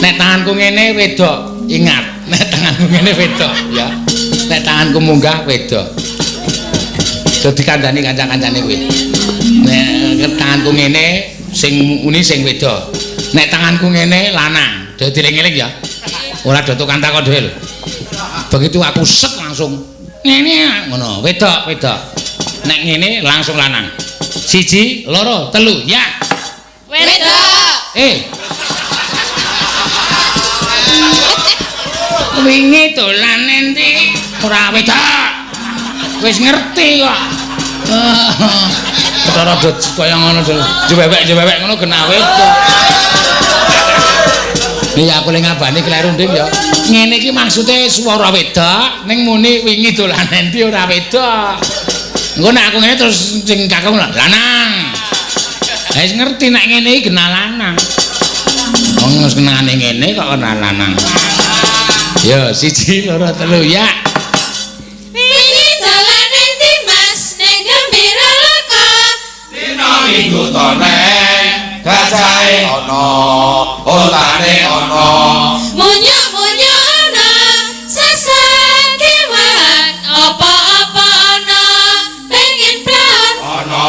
Nek tanganku ngene wedok, ingat, nek tanganku ngene wedok ya. Nek tanganku munggah wedok. Dadi kandhani kanca-kancane kuwi. Nek tanganku ngene sing muni sing wedok. Nek tanganku ngene lanang. Dadi eling-eling ya. Ora do tukang takon dhewe lho. Begitu aku set langsung ngene ngono, wedok, wedok. Nek ngene langsung lanang. 1 2 3 ya. Wedok. Wingi dolan endi? Ora wedok. Wis ngerti kok. Ketara do kaya ngono jebebek-jebebek ngono genah wedok. Iya aku le ngabani kleru ndim ya. Ngene iki maksude swara wedok ning muni wingi dolan endi ora wedok. Engko nek aku ngene terus sing kakung lanang. Lah wis ngerti nek ngene iki genah lanang. Wong wis kenane ngene kok ora lanang. Ya 1 2 3 ya. Wingi dolan endi Mas? Neng Gembira Loka dina Minggu tone gajahe ana, ontane ana, munyuk-munyuk ana, sesakewan apa-apa ana, pengen praon ana,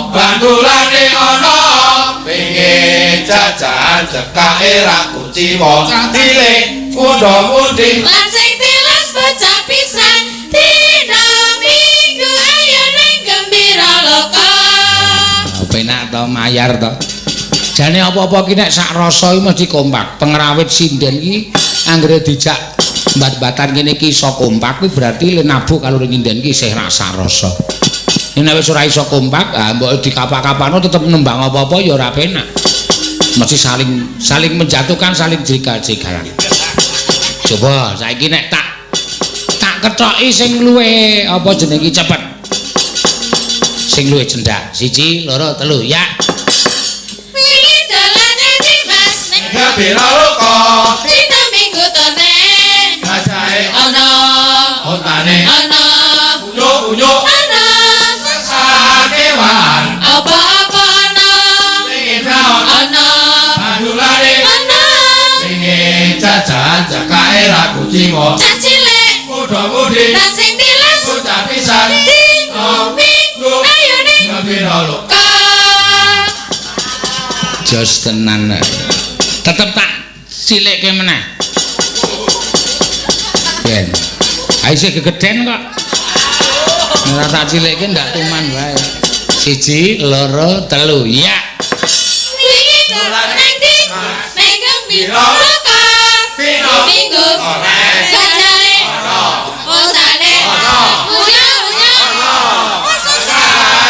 bandulane ana, pengen jajan cekake ra kuciwa cilik, muda-mudi lan sing tilas bocah pisan, dina Minggu ayo ning Gembira Loka. Penak to mayar to. Jane apa-apa ki nek sak rasa iki mesti kompak. Pengrawit sinden ki anggere dijak mbat-mbatan kene iki iso kompak kuwi berarti le nabuh karo nyinden ki isih rasa rasa. Nek wis ora iso kompak, ah mbok dikapak-kapano tetep nembang apa-apa ya ora penak. Mesti saling menjatuhkan, saling jegal-jegalan. Coba saiki nek tak kethoki sing luwe apa jenenge iki cepet. Sing luwih cendhak. 1 2 3 ya. Wingi dolan endi Mas? Neng Gembira Loka dina Minggu tone gajahe ana, ontane ana, unyuk-unyuk ana, sakewan apa-apa ana, pengen raon ana, bandulane ana, pisan. Dino Minggu ayo ning Gembira loka. Jos tenan. Tetep tak cilikke meneh. Ben. Ayo isih gegeden kok. Ora tak cilikke ndak tuman wae. 1 2 3. Ya. Wingi dolan nang ndi? Nang Gembira Loka. Dino Minggu gajahe ontane unyah-unyah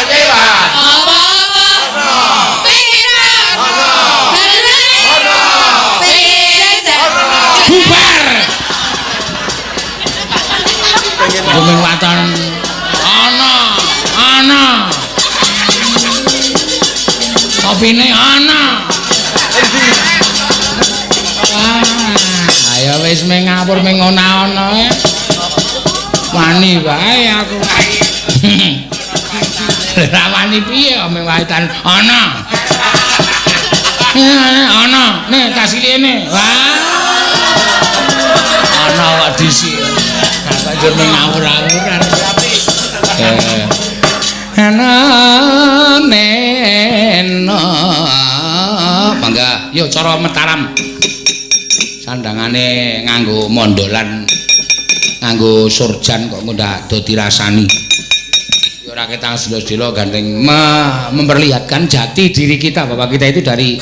Kewan. apa-apa pengen barane pengen Bubar. Gumeng waton ana, ana. Kopine ana. Ah, ayo wis meng ngapur meng ana-ana e. Wani wae aku. Ra wani piye meng waitan ana. Ana, nih tas kene. Wah. Ana kok disi. Banjur meng ngawur-awuran. Ana neno. Mangga, yo cara Mataram. Sandangane nganggo mondolan, nganggo surjan kok ndak do dirasani. Ya ora ketang sedelo-sedelo gandeng memperlihatkan jati diri kita bahwa kita itu dari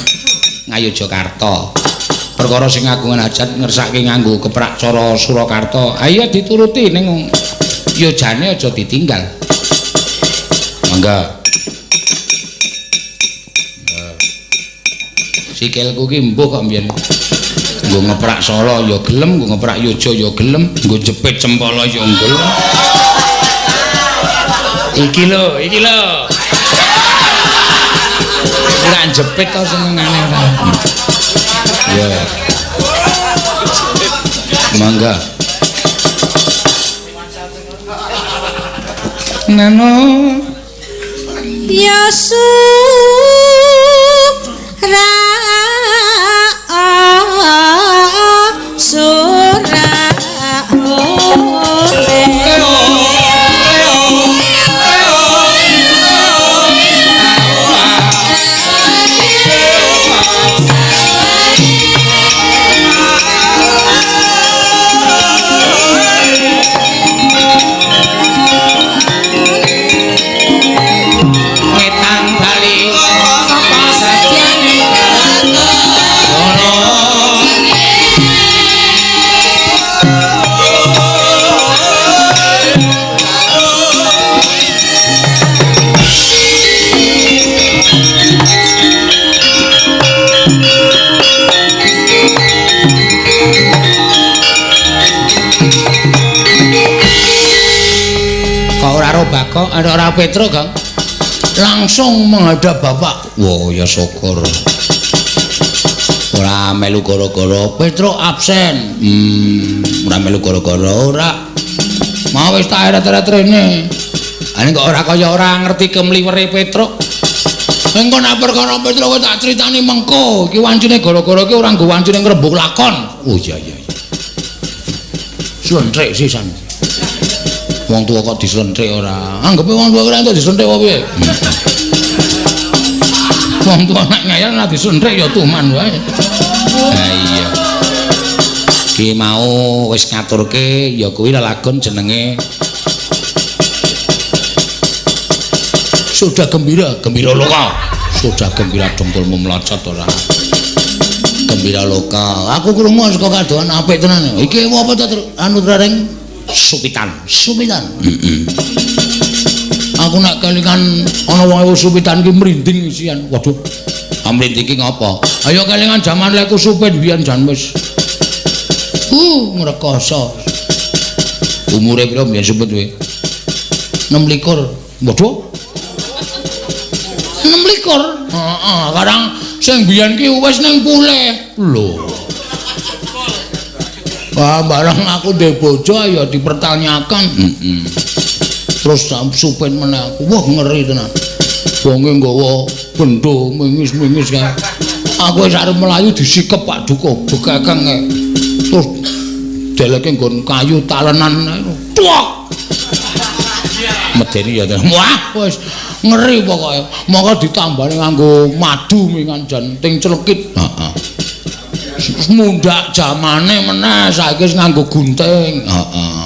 Ngayogyakarta. Perkara sing ngagungan hajat ngersake nganggo keprak cara Surakarta. Ayo dituruti ning ya jane aja ditinggal. Mangga. Sikilku ki mbuh kok mbiyen. Nggo ngeprak Solo ya gelem, nggo ngeprak Yojo ya gelem, nggo jepit cempala ya gelem. Iki lho, iki lho. Ora jepit to senengane ora. Ya. Mangga. Nano Ya sura sura Ngetang bali sapa sadyane Kok ora ro Bagong, ora Petro, Gong? Langsung menghadap bapak. Wah, ya syukur. Ora melu gara-gara Petro absen. Ora melu gara-gara ora. Mau wis tak eret-eret rene. Ane kok ora kaya ora ngerti kemliwere Petro. Engko nek perkara Petro kowe tak critani mengko. Iki wancine gara-gara iki ora nggo wancine ngrembug lakon. Oh iya iya. Slentrik sisan. Wong tua kok dislentrik ora. Anggepe wong tua ora entuk dislentrik apa piye? Wong tua nek ngeyel nek dislentrik ya tuman wae. Ha iya. Ki mau wis ngaturke ya kuwi lelagon jenenge Sudah Gembira, Gembira Loka. Sudah gembira dengkulmu mlocot ora. Gembira Loka. Aku krungu saka kadohan apik tenan. Iki apa to anu reng? Supitan, supitan. Aku nak kelingan ana wong ewu supitan ki mrinding isian. Waduh. Mrinding ki ngopo? Ayo kelingan jaman leku supit biyen jan wis. Ngrekoso. Umure pira biyen supit kowe? 26. Waduh. 26. Heeh, karang sing biyen ki wis ning pulih. Lho. Wah, barang aku duwe bojo ya dipertanyakan. Terus supit meneh aku. Wah, ngeri tenan. Wonge nggawa bendo mingis-mingis kae. Aku wis arep mlayu disikep Pak Duko bekekeng kae. Terus deleke nggon kayu talenan. Tuak. medeni ya. Wah, wis ngeri pokoke. Monggo ditambani nganggo madu mingan jan ting celekit. Heeh. Mundhak jamane meneh saiki wis nganggo gunting. Heeh.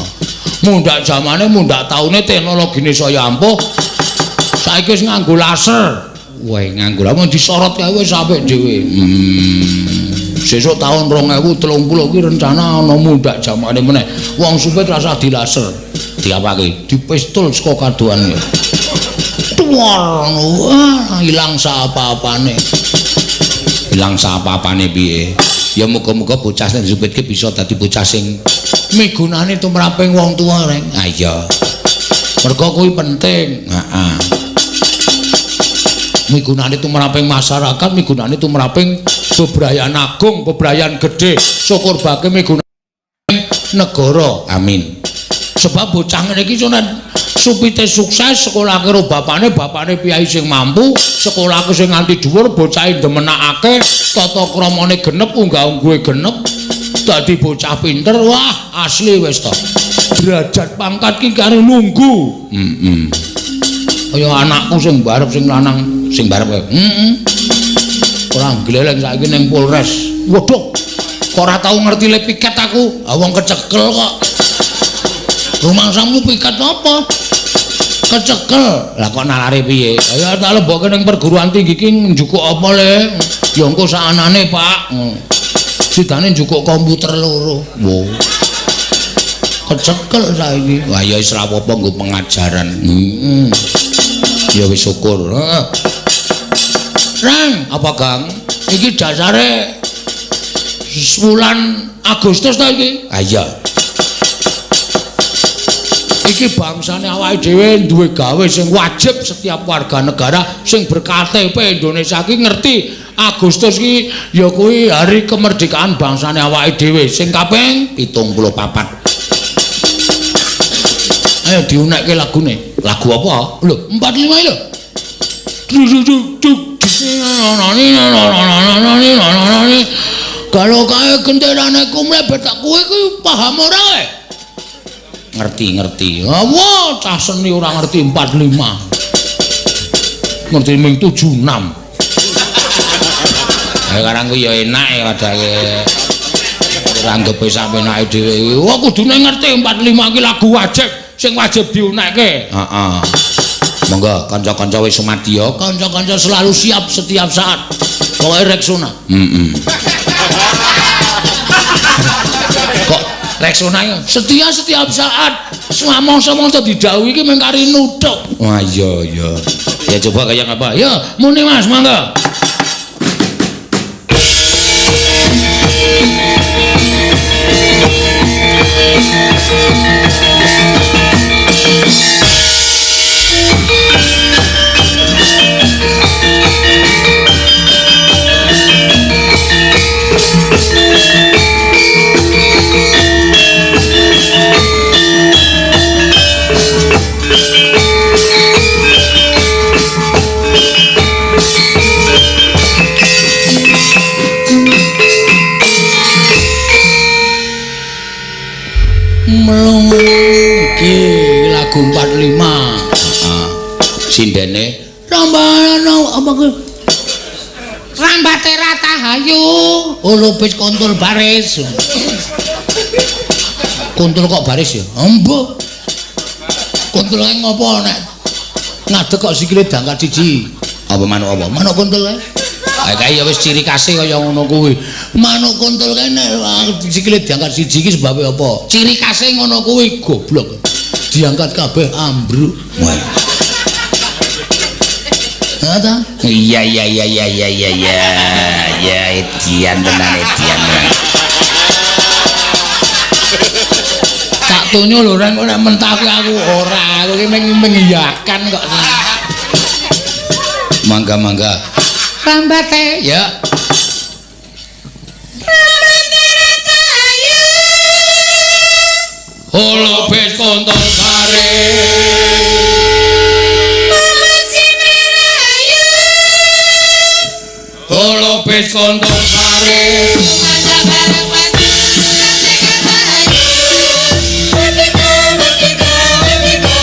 Mundhak jamane, mundhak taune teknologine saya ampuh. Saiki wis nganggo laser. Wah, nganggo lamun disorot kae wis apik dhewe. Sesuk tahun 2030 kuwi rencana ana mundhak jamane meneh. Wong supit rasa dilaser. Diapake? Dipistol saka kadohan. Tuwar, wah, ilang saapa-apane. Ilang saapa-apane piye? Ya muga-muga bocah sing disupitke bisa dadi bocah sing migunani tumraping wong tuwa, Reng. Ah iya. Mergo kuwi penting. Heeh. Migunani tumraping masyarakat, migunani tumraping bebrayan agung, bebrayan gedhe, syukur bake migunani negara. Amin. Sebab bocah ngene iki supite sukses, sekolah karo bapane, bapane piyai sing mampu, sekolahke sing nganti dhuwur, bocahe ndemenakake, tata kramane genep, unggah-ungguhe genep, dadi bocah pinter, wah asli wis to. Derajat pangkat ki karo nunggu. Heeh. Kaya anakku sing barep sing lanang, sing barep kae. Heeh. Ora gleleng saiki ning Polres. Waduh. Kok ora tau ngerti le piket aku. Ah wong kecekel kok. Rumangsamu piket apa? Kecekel. Lah kok nalare piye? Ya tak lebokke ning perguruan tinggi ki njukuk apa le? Ya engko sakanane, Pak. Sidane njukuk komputer loro. Wo. Kecekel saiki. Wah ya wis ra apa-apa nggo pengajaran. Heeh. Ya wis syukur. Heeh. Rang, apa Gang? Iki dasare wulan Agustus ta iki? Ah iya. Iki bangsane awake dhewe duwe gawe sing wajib setiap warga negara sing ber-KTP Indonesia iki ngerti Agustus iki ya kuwi hari kemerdekaan bangsane awake dhewe sing kaping 74. Ayo diunekke lagune. Lagu apa? Lho, 45 lho. Kalau kae genderane kumlebet tak kowe kuwi paham ora kowe? Ngerti-ngerti. Wah, cah seni ora ngerti 45. Ngerti ming 76. Ya karang kuwi ya enak ya padake. Ora anggepe sak penake dhewe. Wah, kudune ngerti 45 iki lagu wajib sing wajib diunekke. Heeh. Monggo kanca-kanca wis sumadya, kanca-kanca selalu siap setiap saat. Pokoke Rexona. Heeh. Kok Rexona setia setiap saat. Samangsa-mangsa didhawuhi iki mung kari nuthuk. Wah iya iya. Ya coba kaya apa? Ya muni Mas, monggo. Melung iki lagu 45. Heeh. Sindene rambana apa kuwi? Rambate Ratahayu, ulupis kontul baris. Kontul kok baris ya? Embuh. Kontul kae ngopo nek ngadeg kok sikile dangkat siji. Apa manuk apa? Manuk kontul kae. Kae ya wis ciri khase kaya ngono kuwi. Manuk kontul kae nek sikile diangkat siji iki sebabe apa? Ciri khase ngono kuwi goblok. Diangkat kabeh ambruk. Wah. Ha ta? Iya iya iya iya iya iya iya. Ya edian tenan edian tenan. Tak tonyo lho reng ora mentah aku ora, aku iki mengiyakan kok. Mangga-mangga. Rambate ya. Rambate Ratahayu. Holobes kontol garis. Mulut Simrirahayu. Holobes kontol garis. Mangga bareng maju merdeka rahayu. Merdeka merdeka merdeka.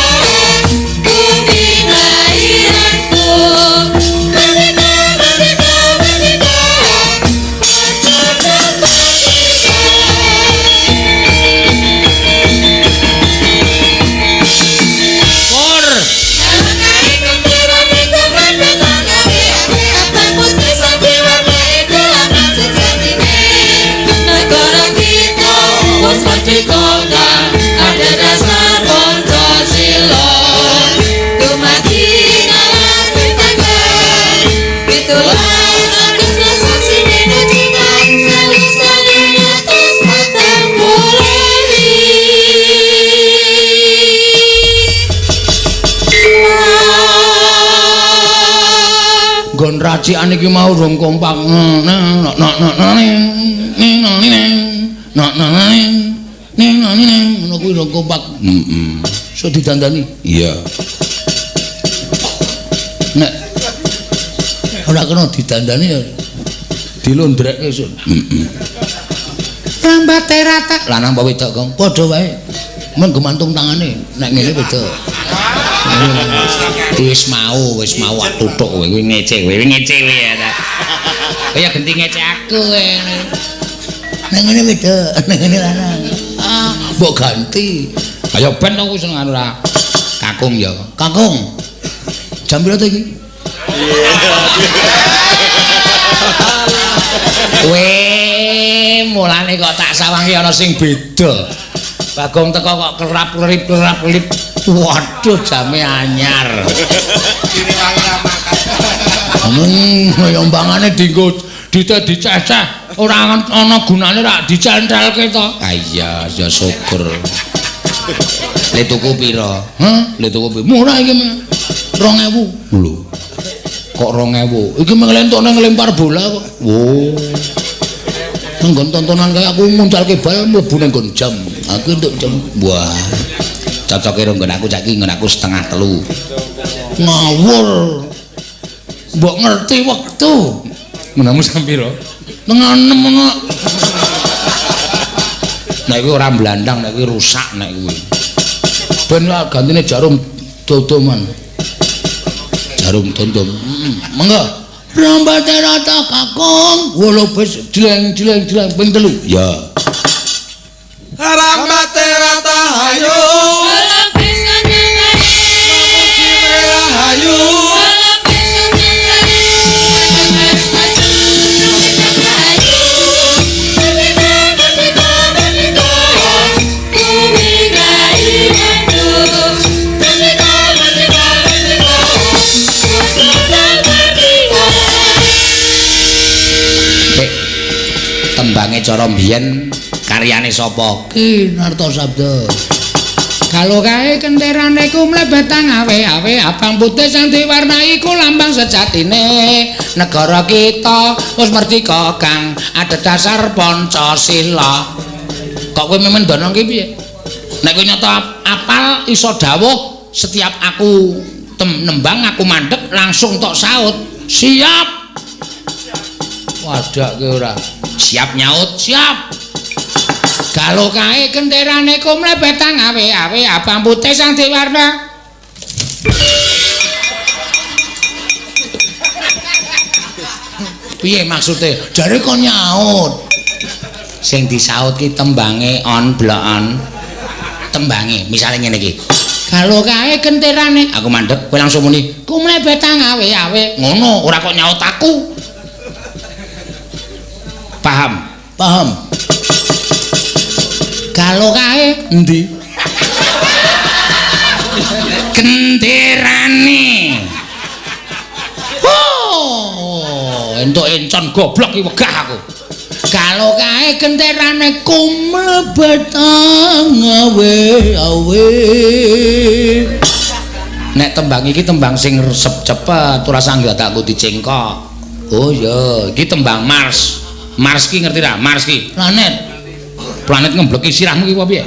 Nggon racikan iki mau rong kompak. Ngono kuwi rong kompak. Heeh. So didandani. Iya. Nek ora kena didandani ya dilondrekke sun. Heeh. Rambate rata. Lanang apa wedok, Kong? Padha wae. Men gumantung tangane. Nek ngene wedok. Wis mau atutuk kowe kuwi ngece kowe ya ta. Kaya genti ngece aku kowe. Nek ngene wedok, nek ngene lanang. Ah, mbok ganti. Ayo ben aku seneng ora. Kakung ya. Kakung. Jam piro to iki? Weh, mulane kok tak sawangi ana sing beda. Bagong teko kok kerap-kerip. Waduh, jame anyar. Yombangane dienggo dite diceceh, ora ana gunane rak dicentelke to. Ah iya, ya syukur. Le tuku pira? Heh, le tuku pira? Murah iki 2000. Lho. Kok 2000? Iki menglentukne nglempar bola kok. Oh. Nang tontonan kaya aku nguncalke bal mlebu nang nggon jam. Aku entuk jam. Wah. Cocoke karo nggon aku saiki nggon aku 2:30. Ngawur. Mbok ngerti wektu. Menamu sampe pira? 5:30 ngono. Nek kuwi ora mblandang, nek kuwi rusak nek kuwi. Ben gantine jarum dodoman. Jarum dondom. Monggo. Rambate rata kakung, wolobes jleng-jleng-jleng ping 3. Ya. Rambate rata hayu. Wolobes senengane. Memuji rahayu. Wolobes senengane. Maju rahayu. Merdeka merdeka merdeka. Bumi gairahku. Merdeka merdeka merdeka. Tembange cara mbiyen karyane sapa? Ki Nartosabdo. Kalau kae kenterane ku mlebet awe-awe abang putih sing diwarnai ku lambang sejatine negara kita wis merdika kang adhedhasar Pancasila. Kok kowe memen dono ki piye? Nek kowe nyata apal iso dawuh setiap aku nembang aku mandek langsung tok saut. Siap. Wadak kowe ora. Siap nyaut, siap. Kalau kae kenterane ku mlebet awe-awe abang putih sang diwarna. Piye maksude? Jare kon nyaut. Sing disaut ki tembange on blok-on. Tembange misale ngene iki. Kalau kae kenterane aku mandek kowe langsung muni ku mlebet awe-awe. Ngono, ora kok nyaut aku. Paham? Paham. Kalau kae endi? Genderane. Oh, entuk encon goblok iki wegah aku. Kalau kae genderane kumlebet awe-awe. Nek tembang iki tembang sing resep cepet, ora sanggatakku dicengkok. Oh iya, iki tembang Mars. Mars ki ngerti ra? Mars ki planet. Planet ngembleki sirahmu ki apa piye?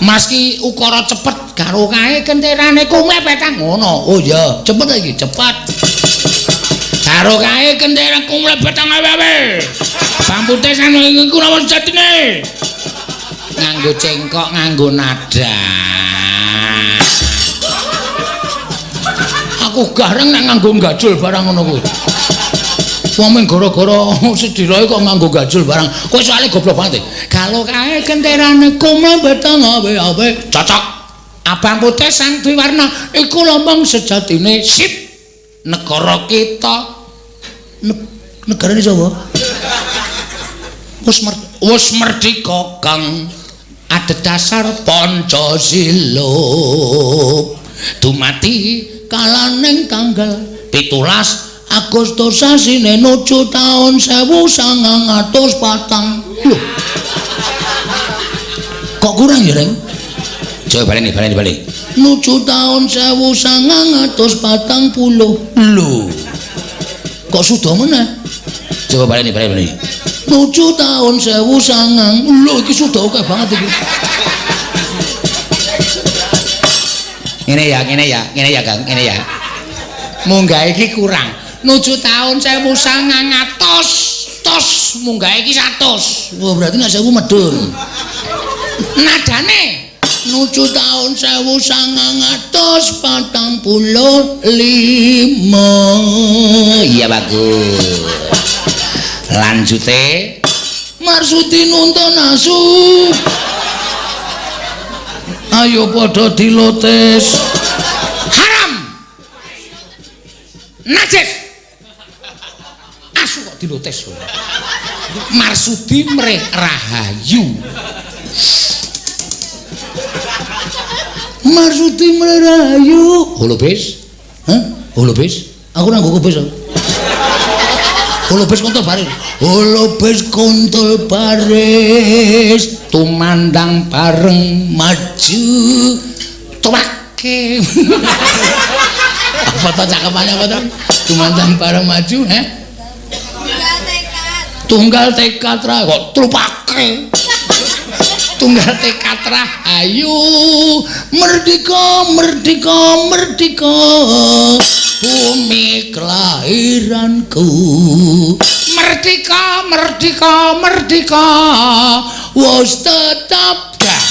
Mars ki ukara cepet karo kae kenterane kumlepet ngono. Oh iya, cepet iki, cepet. Karo kae kenteran kumlepet awe-awe. Pampute sanu iku lawan sejatine. Nganggo cengkok, nganggo nada. Aku gareng nek nganggo gajul barang ngono kuwi. Wong mung gara-gara sedirae kok nganggo gajul barang. Kowe soalé goblok banget. Kalau kae kenterane kumlebet awe-awe. Cocok. Abang putih sang dwiwarna iku lambang sejatine sip negara kita. Negarane sapa? Wis merdika kang adhedhasar Pancasila. Dumati kalaning tanggal 17 Agustus sasine 7 taun 1904. Lho. Kok kurang ya, Reng? Coba baleni, baleni. 7 taun 1940. Lho. Kok suda meneh? Coba baleni baleni. Nuju taun 1009. Lho iki suda akeh banget iki. Ngene ya, ngene ya, ngene ya, Kang, ngene ya. Munggah iki kurang. Nuju taun 1900 tos munggah iki 100. Wah, berarti nek 1000 medhun. Nadane nuju taun 1945. Iya bagus. Lanjute Marsudi nuntun asu. Ayo padha dilotes. Haram. Najis. Asu kok dilotes. Marsudi mreh rahayu. Marsudi mreh rahayu. Holobis? Hah? Holobis? Aku ora nggo kobis. Holobis kontol baris. Holobis kontol baris tumandang bareng maju tuwake. Apa to cakepane apa to? Tumandang bareng maju, he? Tunggal tekad ra kok trupake. Tunggal tekad ra ayo merdeka merdeka merdeka bumi kelahiranku. Merdeka merdeka merdeka wis tetap dah.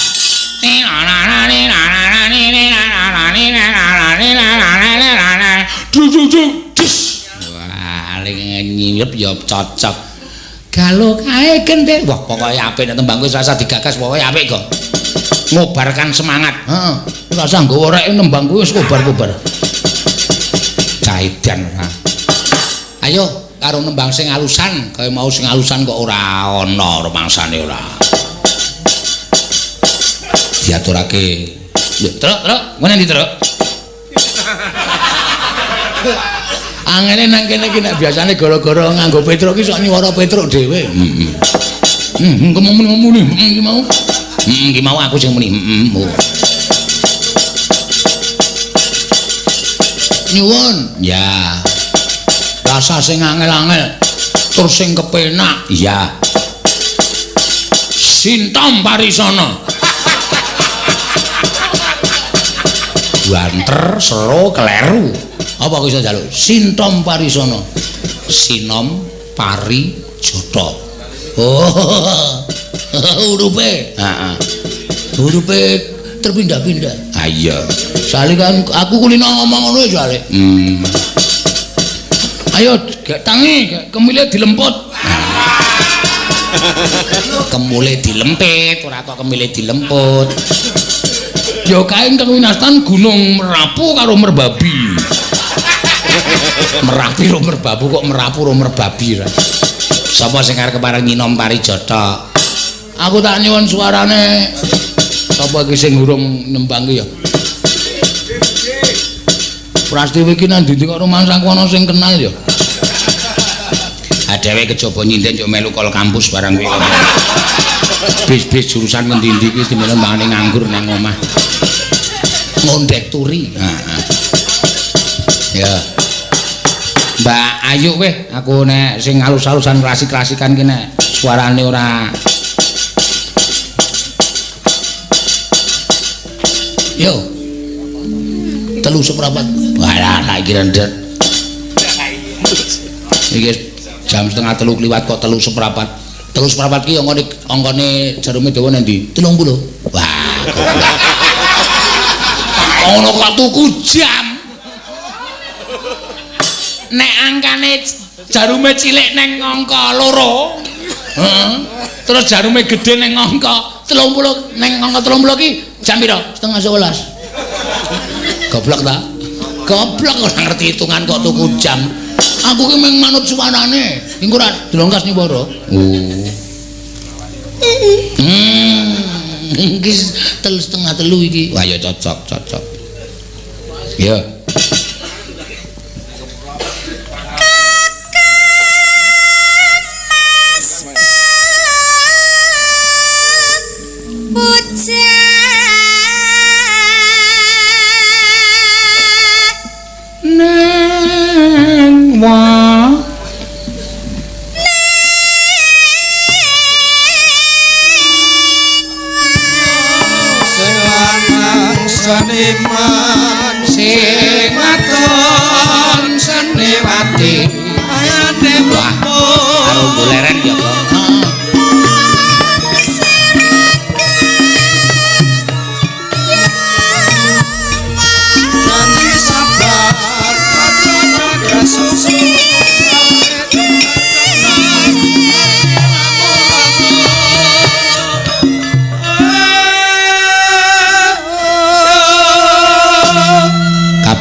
Wah, nyilep ya cocok. Galo kae gendhe. Wah, pokoke apik nek tembang kuwi rasa digagas pokoke apik kok. Ngobarkan semangat. Heeh. Rasa nggawa rek nembang kuwi wis kobar-kobar. Caidan ora. Ayo karo nembang sing alusan, kaya mau sing alusan kok ora ana rumangsane ora. Diaturake. Yo, Truk, Truk, ngene ndi, Truk? Angene nang kene iki nek biasane gara-gara nganggo Petruk iki sok nyuwara Petruk dhewe. Heeh. Heeh, muni iki mau. Heeh, iki mau aku sing muni. Heeh. Nyuwun. Ya. Rasa sing angel-angel tur sing kepenak. Iya. Sintom Parisana. Banter, sero, kleru. Apa aku iso njaluk? Sintom Parisana. Sinom Pari Jata. Oh. Hurufe. Heeh. Hurufe terpindah-pindah. Ha iya. Soale kan aku kulino ngomong ngono soale. Ayo gek tangi, gek kemile dilemput. Kemule dilempit, ora kok kemile dilemput. Ya kae ingkang winastan Gunung Merapu karo Merbabi. Merapi ro Merbabu kok Merapu ro Merbabi ra. Sapa sing arep kepareng nyinom Parijata? Aku tak nyuwun suarane. Sapa iki sing urung nembang ki ya? Prastiwi iki nang ndi kok rumangsaku ana sing kenal ya? Ha dhewe kejaba nyinden yo melu kol kampus barang kuwi. Bis-bis jurusan ngendi-endi iki dimene mbangane nganggur nang omah. Ngondek turi. Heeh. Ya. Mbak Ayu weh, aku nek sing alus-alusan klasik-klasikan ki nek suarane ora. Yo. 3:15. Walah, tak kira ndet. Iki jam 2:30 kliwat kok 3:15. 3:15 ki angkane angkane jarume dawa nang ndi? 30. Wah. Ono kok tuku jam. Nek angkane jarume cilik neng angka 2. Heeh. Terus jarume gedhe neng angka 30, neng angka 30 ki jam pira? 10:30. Goblok ta? Goblok ora ngerti hitungan kok tuku jam. Aku ki mung manut suarane. Engko ora dilongkas nyuwara. Oh. Iki 2:30 iki. Wah ya cocok, cocok. Ya. Neng wa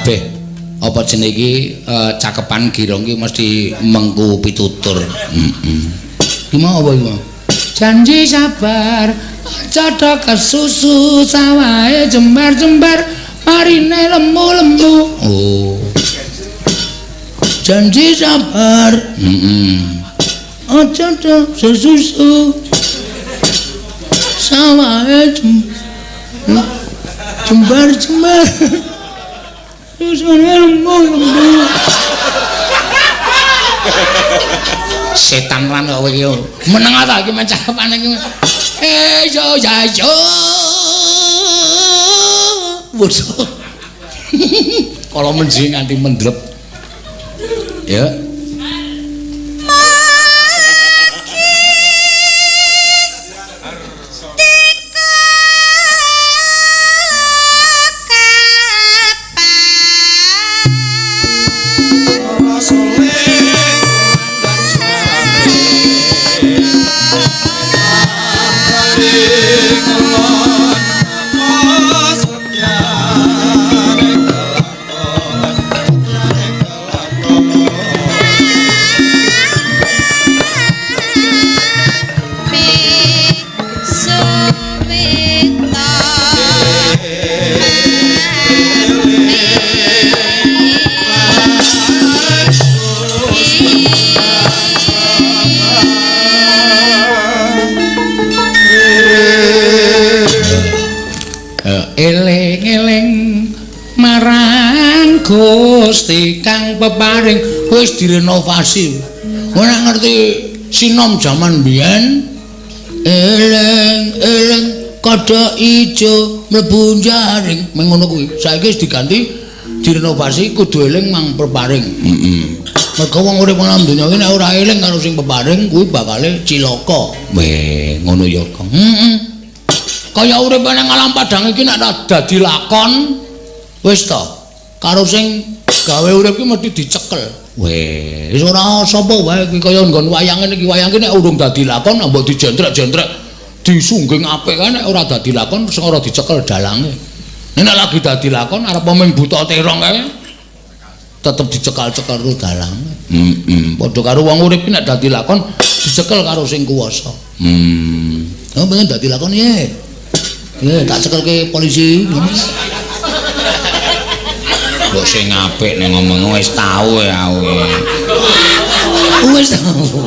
Kabeh apa jenenge iki cakepan girong iki mesti mengku pitutur. Heeh. Iki mau apa iki mau? Janji sabar, aja do kesusu sawahe jembar-jembar, marine lemu-lemu. Oh. Janji sabar. Heeh. Aja do kesusu sawahe jembar-jembar. Susune lemu-lemu. Setan lan kok kowe iki. Meneng ta iki mencapane iki. Eh yo ya yo. Waduh. Kala menji nganti mendrep. Ya. Eling-eling marang Gusti kang peparing wis direnovasi. Ora ngerti sinom jaman biyen. Eling-eling kodhok ijo mlebu jaring mengono kuwi. Saiki wis diganti direnovasi kudu eling mang peparing. Heeh. Mergo wong urip nang donya iki nek ora eling karo sing peparing kuwi bakale cilaka. Weh, ngono ya, Kang. Heeh. Kaya urip nang alam padang iki nek dadi lakon wis to karo sing gawe urip iki mesti dicekel. Weh, wis ora sapa wae iki kaya nggon wayang ngene iki, wayang iki nek urung dadi lakon mbok dijentrek-jentrek disungging apik kae nek ora dadi lakon sing ora dicekel dalange. Nek lagi dadi lakon arep mung buta terong kae tetep dicekal-cekel karo dalange. Heeh, padha karo wong urip iki nek dadi lakon dicekel karo sing kuwasa. Oh, pengen dadi lakon piye? Ya, tak cekelke polisi. Mbok sing apik nek ngomong wis tau ya kowe. Wis tau.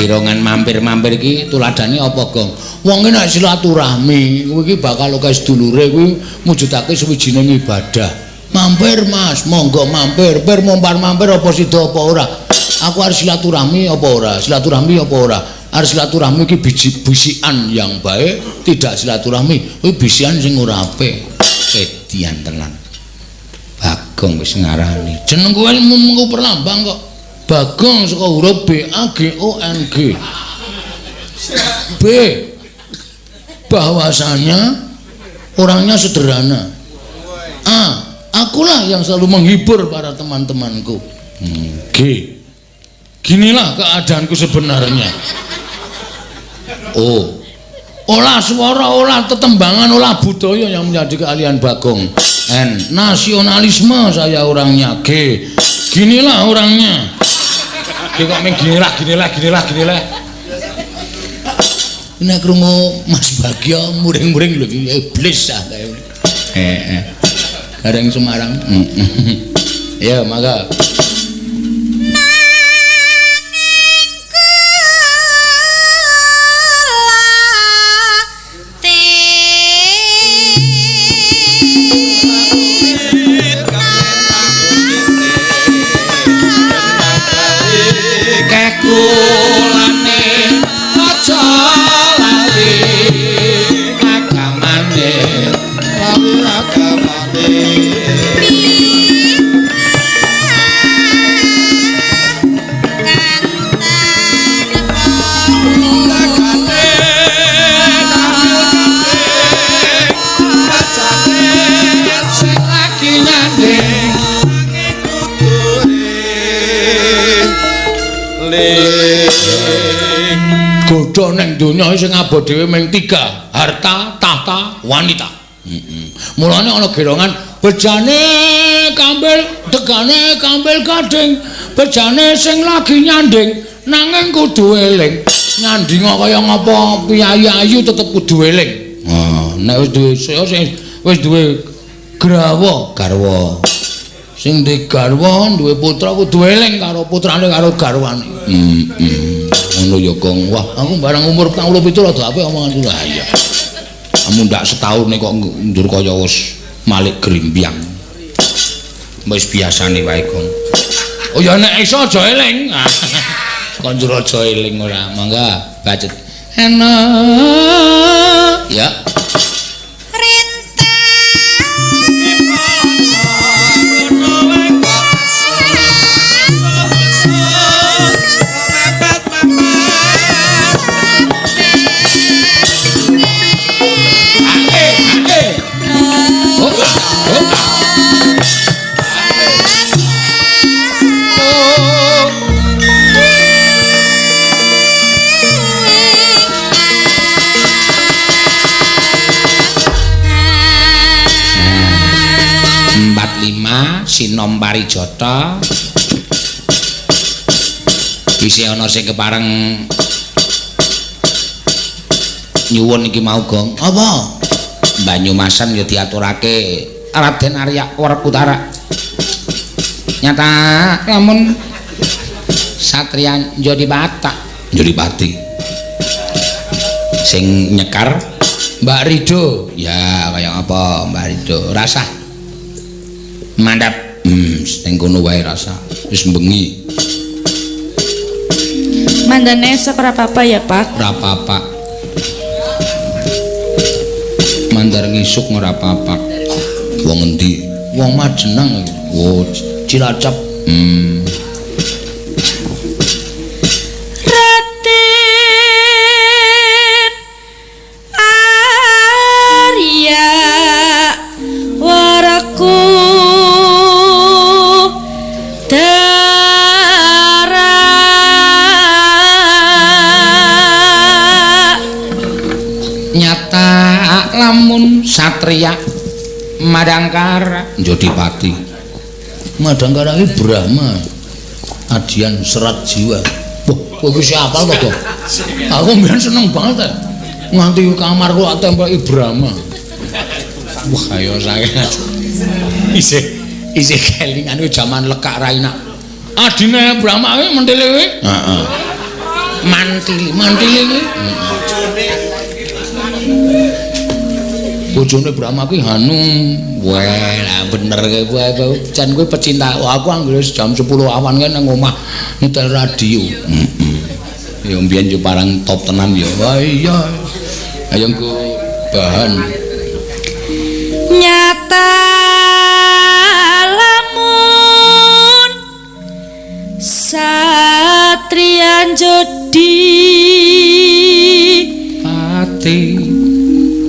Girongan mampir-mampir iki tuladane apa, Gong? Wong iki nek silaturahmi kuwi iki bakal akeh sedulure kuwi mujudake suwijining ibadah. Mampir, Mas, monggo mampir, pir mampir apa sida apa ora? Aku arep silaturahmi apa ora? Silaturahmi apa ora? Arep silaturahmi iki biji bisikan yang baik, tidak silaturahmi kuwi bisikan sing ora apik. Edian tenan. Bagong wis ngarani. Jeneng kowe mung perlambang kok. Bagong saka huruf B A G O N G. B, bahwasanya orangnya sederhana. A, akulah yang selalu menghibur para teman-temanku. G, ginilah keadaanku sebenarnya. O, olah suara, olah tetembangan, olah budaya yang menjadi keahlian Bagong. N, nasionalisme saya orangnya. G, ginilah orangnya. Ki kok ming ginilah, ginilah, ginilah, ginilah. Nek krungu Mas Bagyo muring-muring lho iki iblis ah kae. Heeh. Gareng Semarang. Ya, mangga. Kekulane aja lali agamane, lali agamane. Sing lagi nyanding godho ning donya sing abot dhewe ming 3, harta, tahta, wanita. Heeh. Mulane ana gerongan bejane kambil, degane kambil gading, bejane sing lagi nyanding nanging kudu eling. Nyanding kaya ngapa piyayi ayu tetep kudu eling. Ha, nek wis duwe sing wis duwe grawa, garwa. Sing duwe garwa, duwe putra kudu eling karo putrane karo garwane. Heeh. Ngono ya, Gong. Wah, aku barang umur 47 rada apik omonganku. Lah iya. Kamu ndak setahun kok ndur kaya wis malik grimbyang. Wis biasane wae, Gong. Oh ya nek iso aja eling. Kon njur aja eling ora. Mangga bacet. Enak. Ya. Sinom Parijata isih ana sing kepareng nyuwun iki mau, Gong. Apa? Banyumasan ya diaturake Raden Arya Werkutara. Nyata lamun satriya Njodipata, Njodipati sing nyekar Mbak Rido. Ya kaya apa Mbak Rido? Rasah mandap. Sing kono wae rasa. Wis bengi. Mandane esuk ora apa-apa ya, Pak? Ora apa-apa. Mandar ngisuk ora apa-apa. Wong endi? Wong Majenang. Oh, Cilacap. Raden Arya Waraku Dara. Nyata lamun satria Madangkara Njodipati. Madangkara iki Brahma adian serat jiwa. Wah, kowe iki siapa to, Gong? Aku mbiyen seneng banget. Nganti kamarku tak tempeli Brahma. Wah, ayo saya. Isih kelingan kuwi jaman lekak raina. Adine Brahma kuwi mentile kuwi. Heeh. Mantili, mantili kuwi. Bojone Brahma kuwi Hanum. Wah, lah bener kowe jan kowe pecinta. Aku anggere jam 10 awan kae nang omah nyetel radio. Heeh. Ya mbiyen yo parang top tenan ya. Wah iya. Ayo nggo bahan. Nyata lamun satriya Njodi Pati.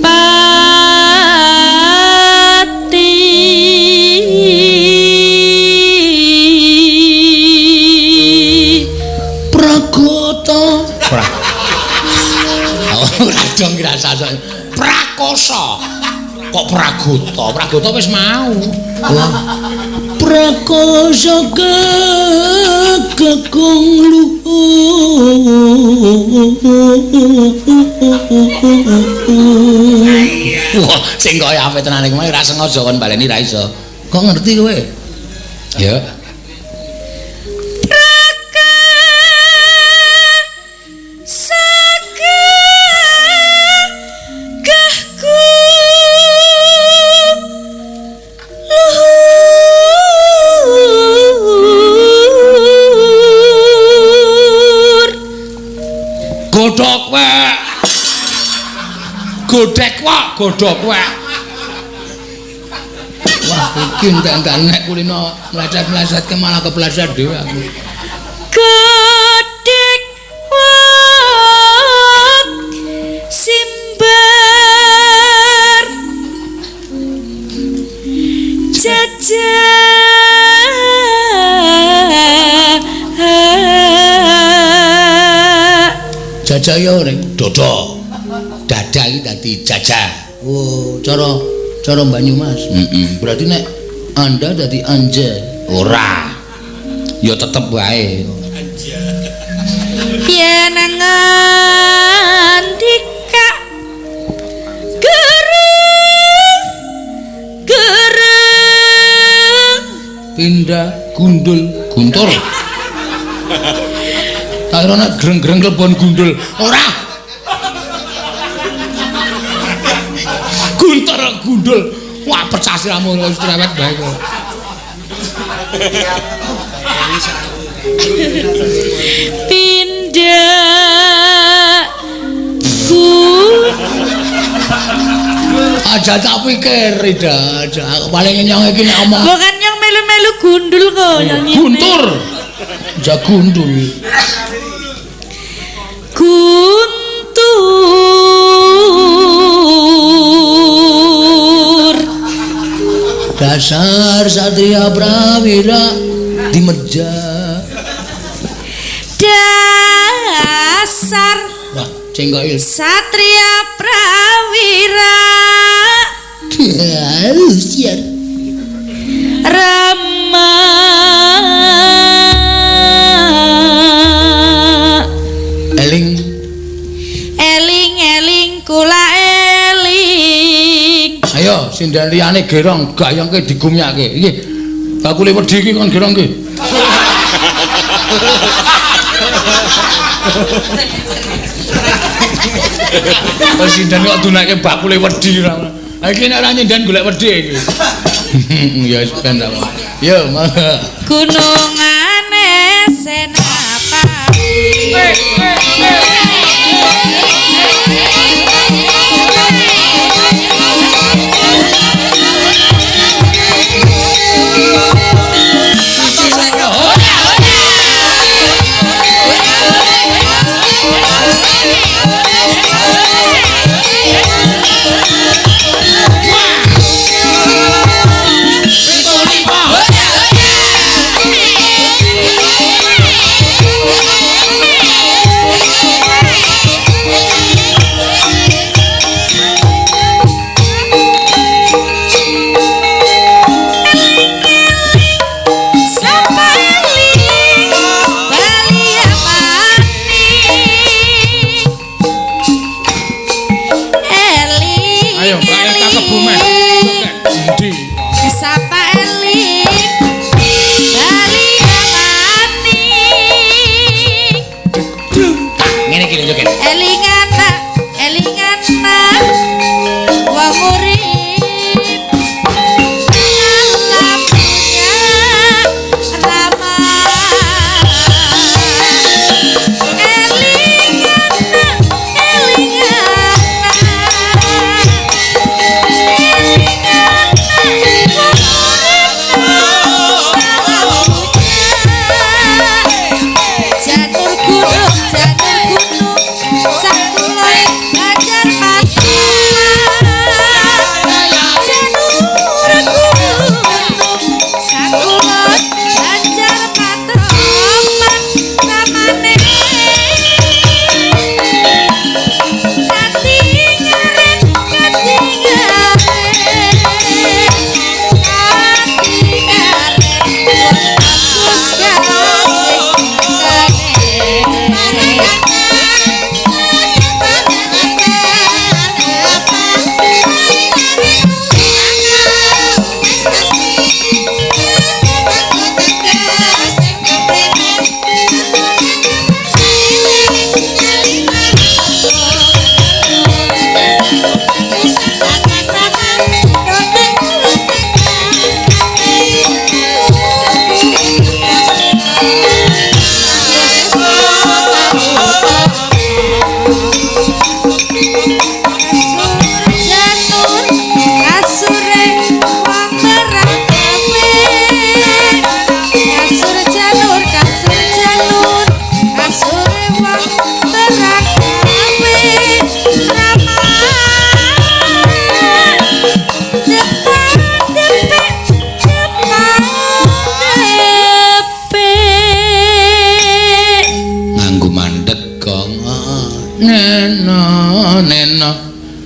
Pati Pragata. Ora dong ngrasakno. Prakosa. Kok Pragata? Pragata wis mau. Prakosa kakung luhur. Wah, sing kaya apik tenan iki ora sengaja kon baleni ra iso. Kok ngerti kowe? Ya. Praka sagahku luhur. Godhok wek. Godhek wek, godhok wek. Wah, iki entek-entek nek kulino meleset-meleset ke malah kepleset dhewe aku. Godhek wek simbar jajah. Jajah ya ning dodo. Dada iki dadi jajah. Oh, cara cara Banyumas. Heeh. Berarti nek Anda dadi anje. Ora. Ya tetep wae. Yen ngendika gereng gereng Pindah gundul guntur. Tak kira nek greng-greng klebon gundul. Ora. Guntur gundul. Wah, pecah siramu wis cerewet bae kok. Pindah gun Aja tak pikir, Ida. Aja paling nyong iki nek omong bukan yang melu-melu gundul kok yang ini. Guntur. Aja gundul. Guntur. Dasar satria prawira dimerja. Dasar Wah, cengkoil. satria prawira Siar. Rama. Eling Eling eling kula eling. Ayo sinden liyane gerong gayengke digumyake. Iki bakule wedi iki kon gerong iki. Kok sinden kok dunake bakule wedi ora. Ha iki nek ora nyinden golek wedi iki. Ya wis ben ta. Yo monggo. Gunungane Senapati. Sapa eling bali maning. Eling Ayo Mbak Elka Kebumen. eling. Endi? Sapa eling bali maning. Ngene iki lho joget. Eling anak, eling anak wong urip alam dunya rama. Eling anak, eling anak, eling anak wong urip alam dunya. Janur gunung, janur gunung, sak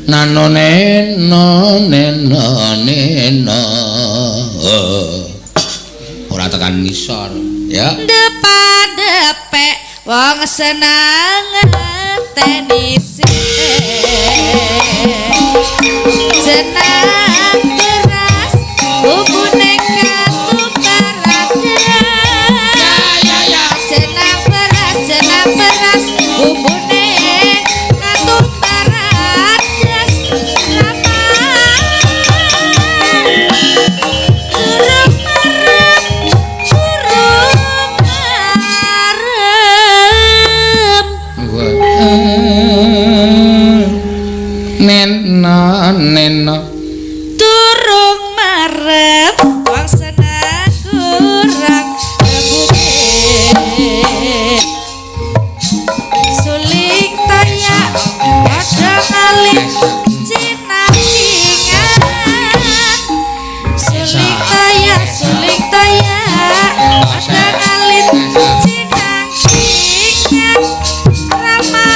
Nano neno neno neno. Ora tekan ngisor, ya. Depa-depek wong seneng ngeteni sithik. Jenang beras bumbune ketuparan. Jenang beras bumbune ketuparan. Nena nena turung marep wong seneng kurang rembuke suling tayak padha ngalih cinakingan suling tayak padha ngalih cinakingan rama.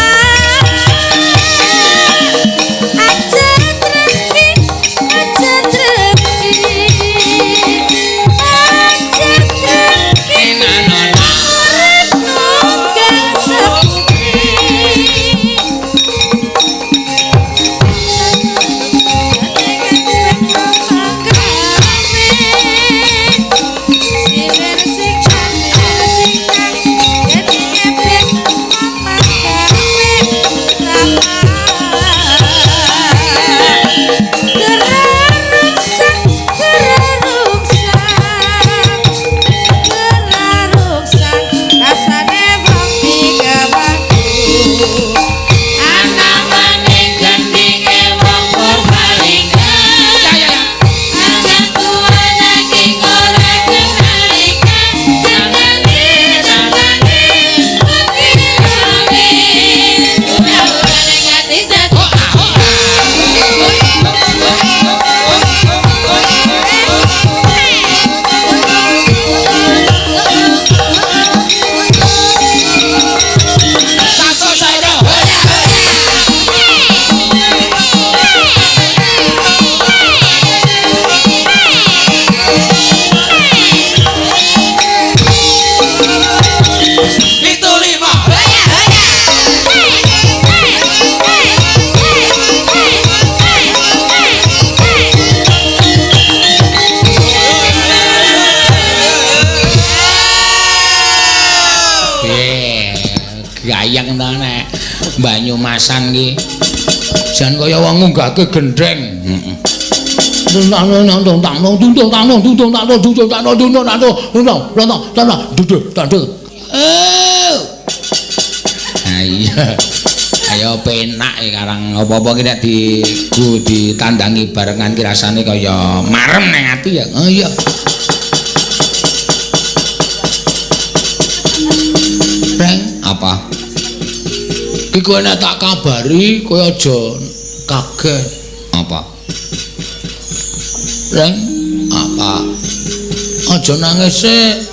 Gayeng ta nek Banyumasan ki jan kaya wong ngunggahke gendheng. Heeh. Iya. Ayo penak iki karang apa-apa ki nek ditandangi barengan ki rasane kaya marem nang ati ya. Oh iya. Reng apa? Iki kowe nek tak kabari kowe aja kaget. Apa? Reng apa? Aja nangis sik.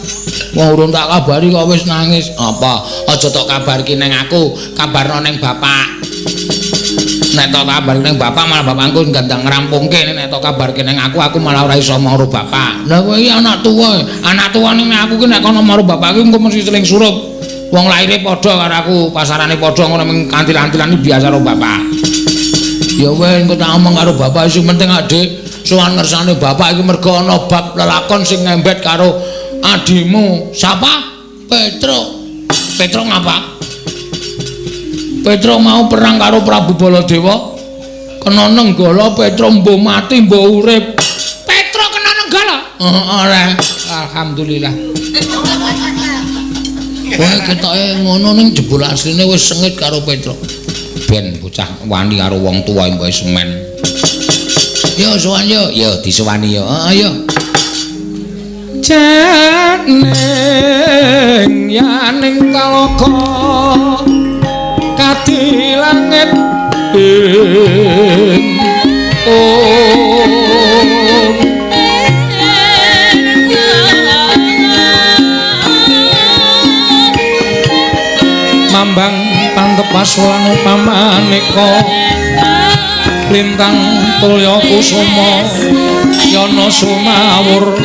Wong urung tak kabari kok wis nangis. Apa? Aja tok kabarki nang aku, kabarno nang bapak. Nek tok kabarki nang bapak malah bapakku gandang ngrampungke. Nek tok kabarki nang aku, aku malah ora iso maro bapak. Lah kowe iki anak tuwa. Anak tuwa ning aku ki nek kono maro bapak ki engko mesti seling surup. Wong laire padha karo aku, pasarane padha ngono mung kantil-kantilan iki biasa karo bapak. Ya wis engko tak omong karo bapak sing penting Adik sowan ngersane bapak iki mergo ana bab lelakon sing ngembet karo adimu. Siapa? Petruk. Petruk ngapa? Petruk mau perang karo Prabu Baladewa. Kena nenggala Petruk mbuh mati mbuh urip. Petruk kena nenggala? Heeh, alhamdulillah. Kowe ketoke ngono ning jebul asline wis sengit karo Petruk. Ben bocah wani karo wong tuwa mbok semen. Yo sowan yo, yo disowani yo. Heeh yo. Janing yaning talaga kadi langit ing mambang pantepas lan pamaneka Lintang tulya kusuma yana sumawur.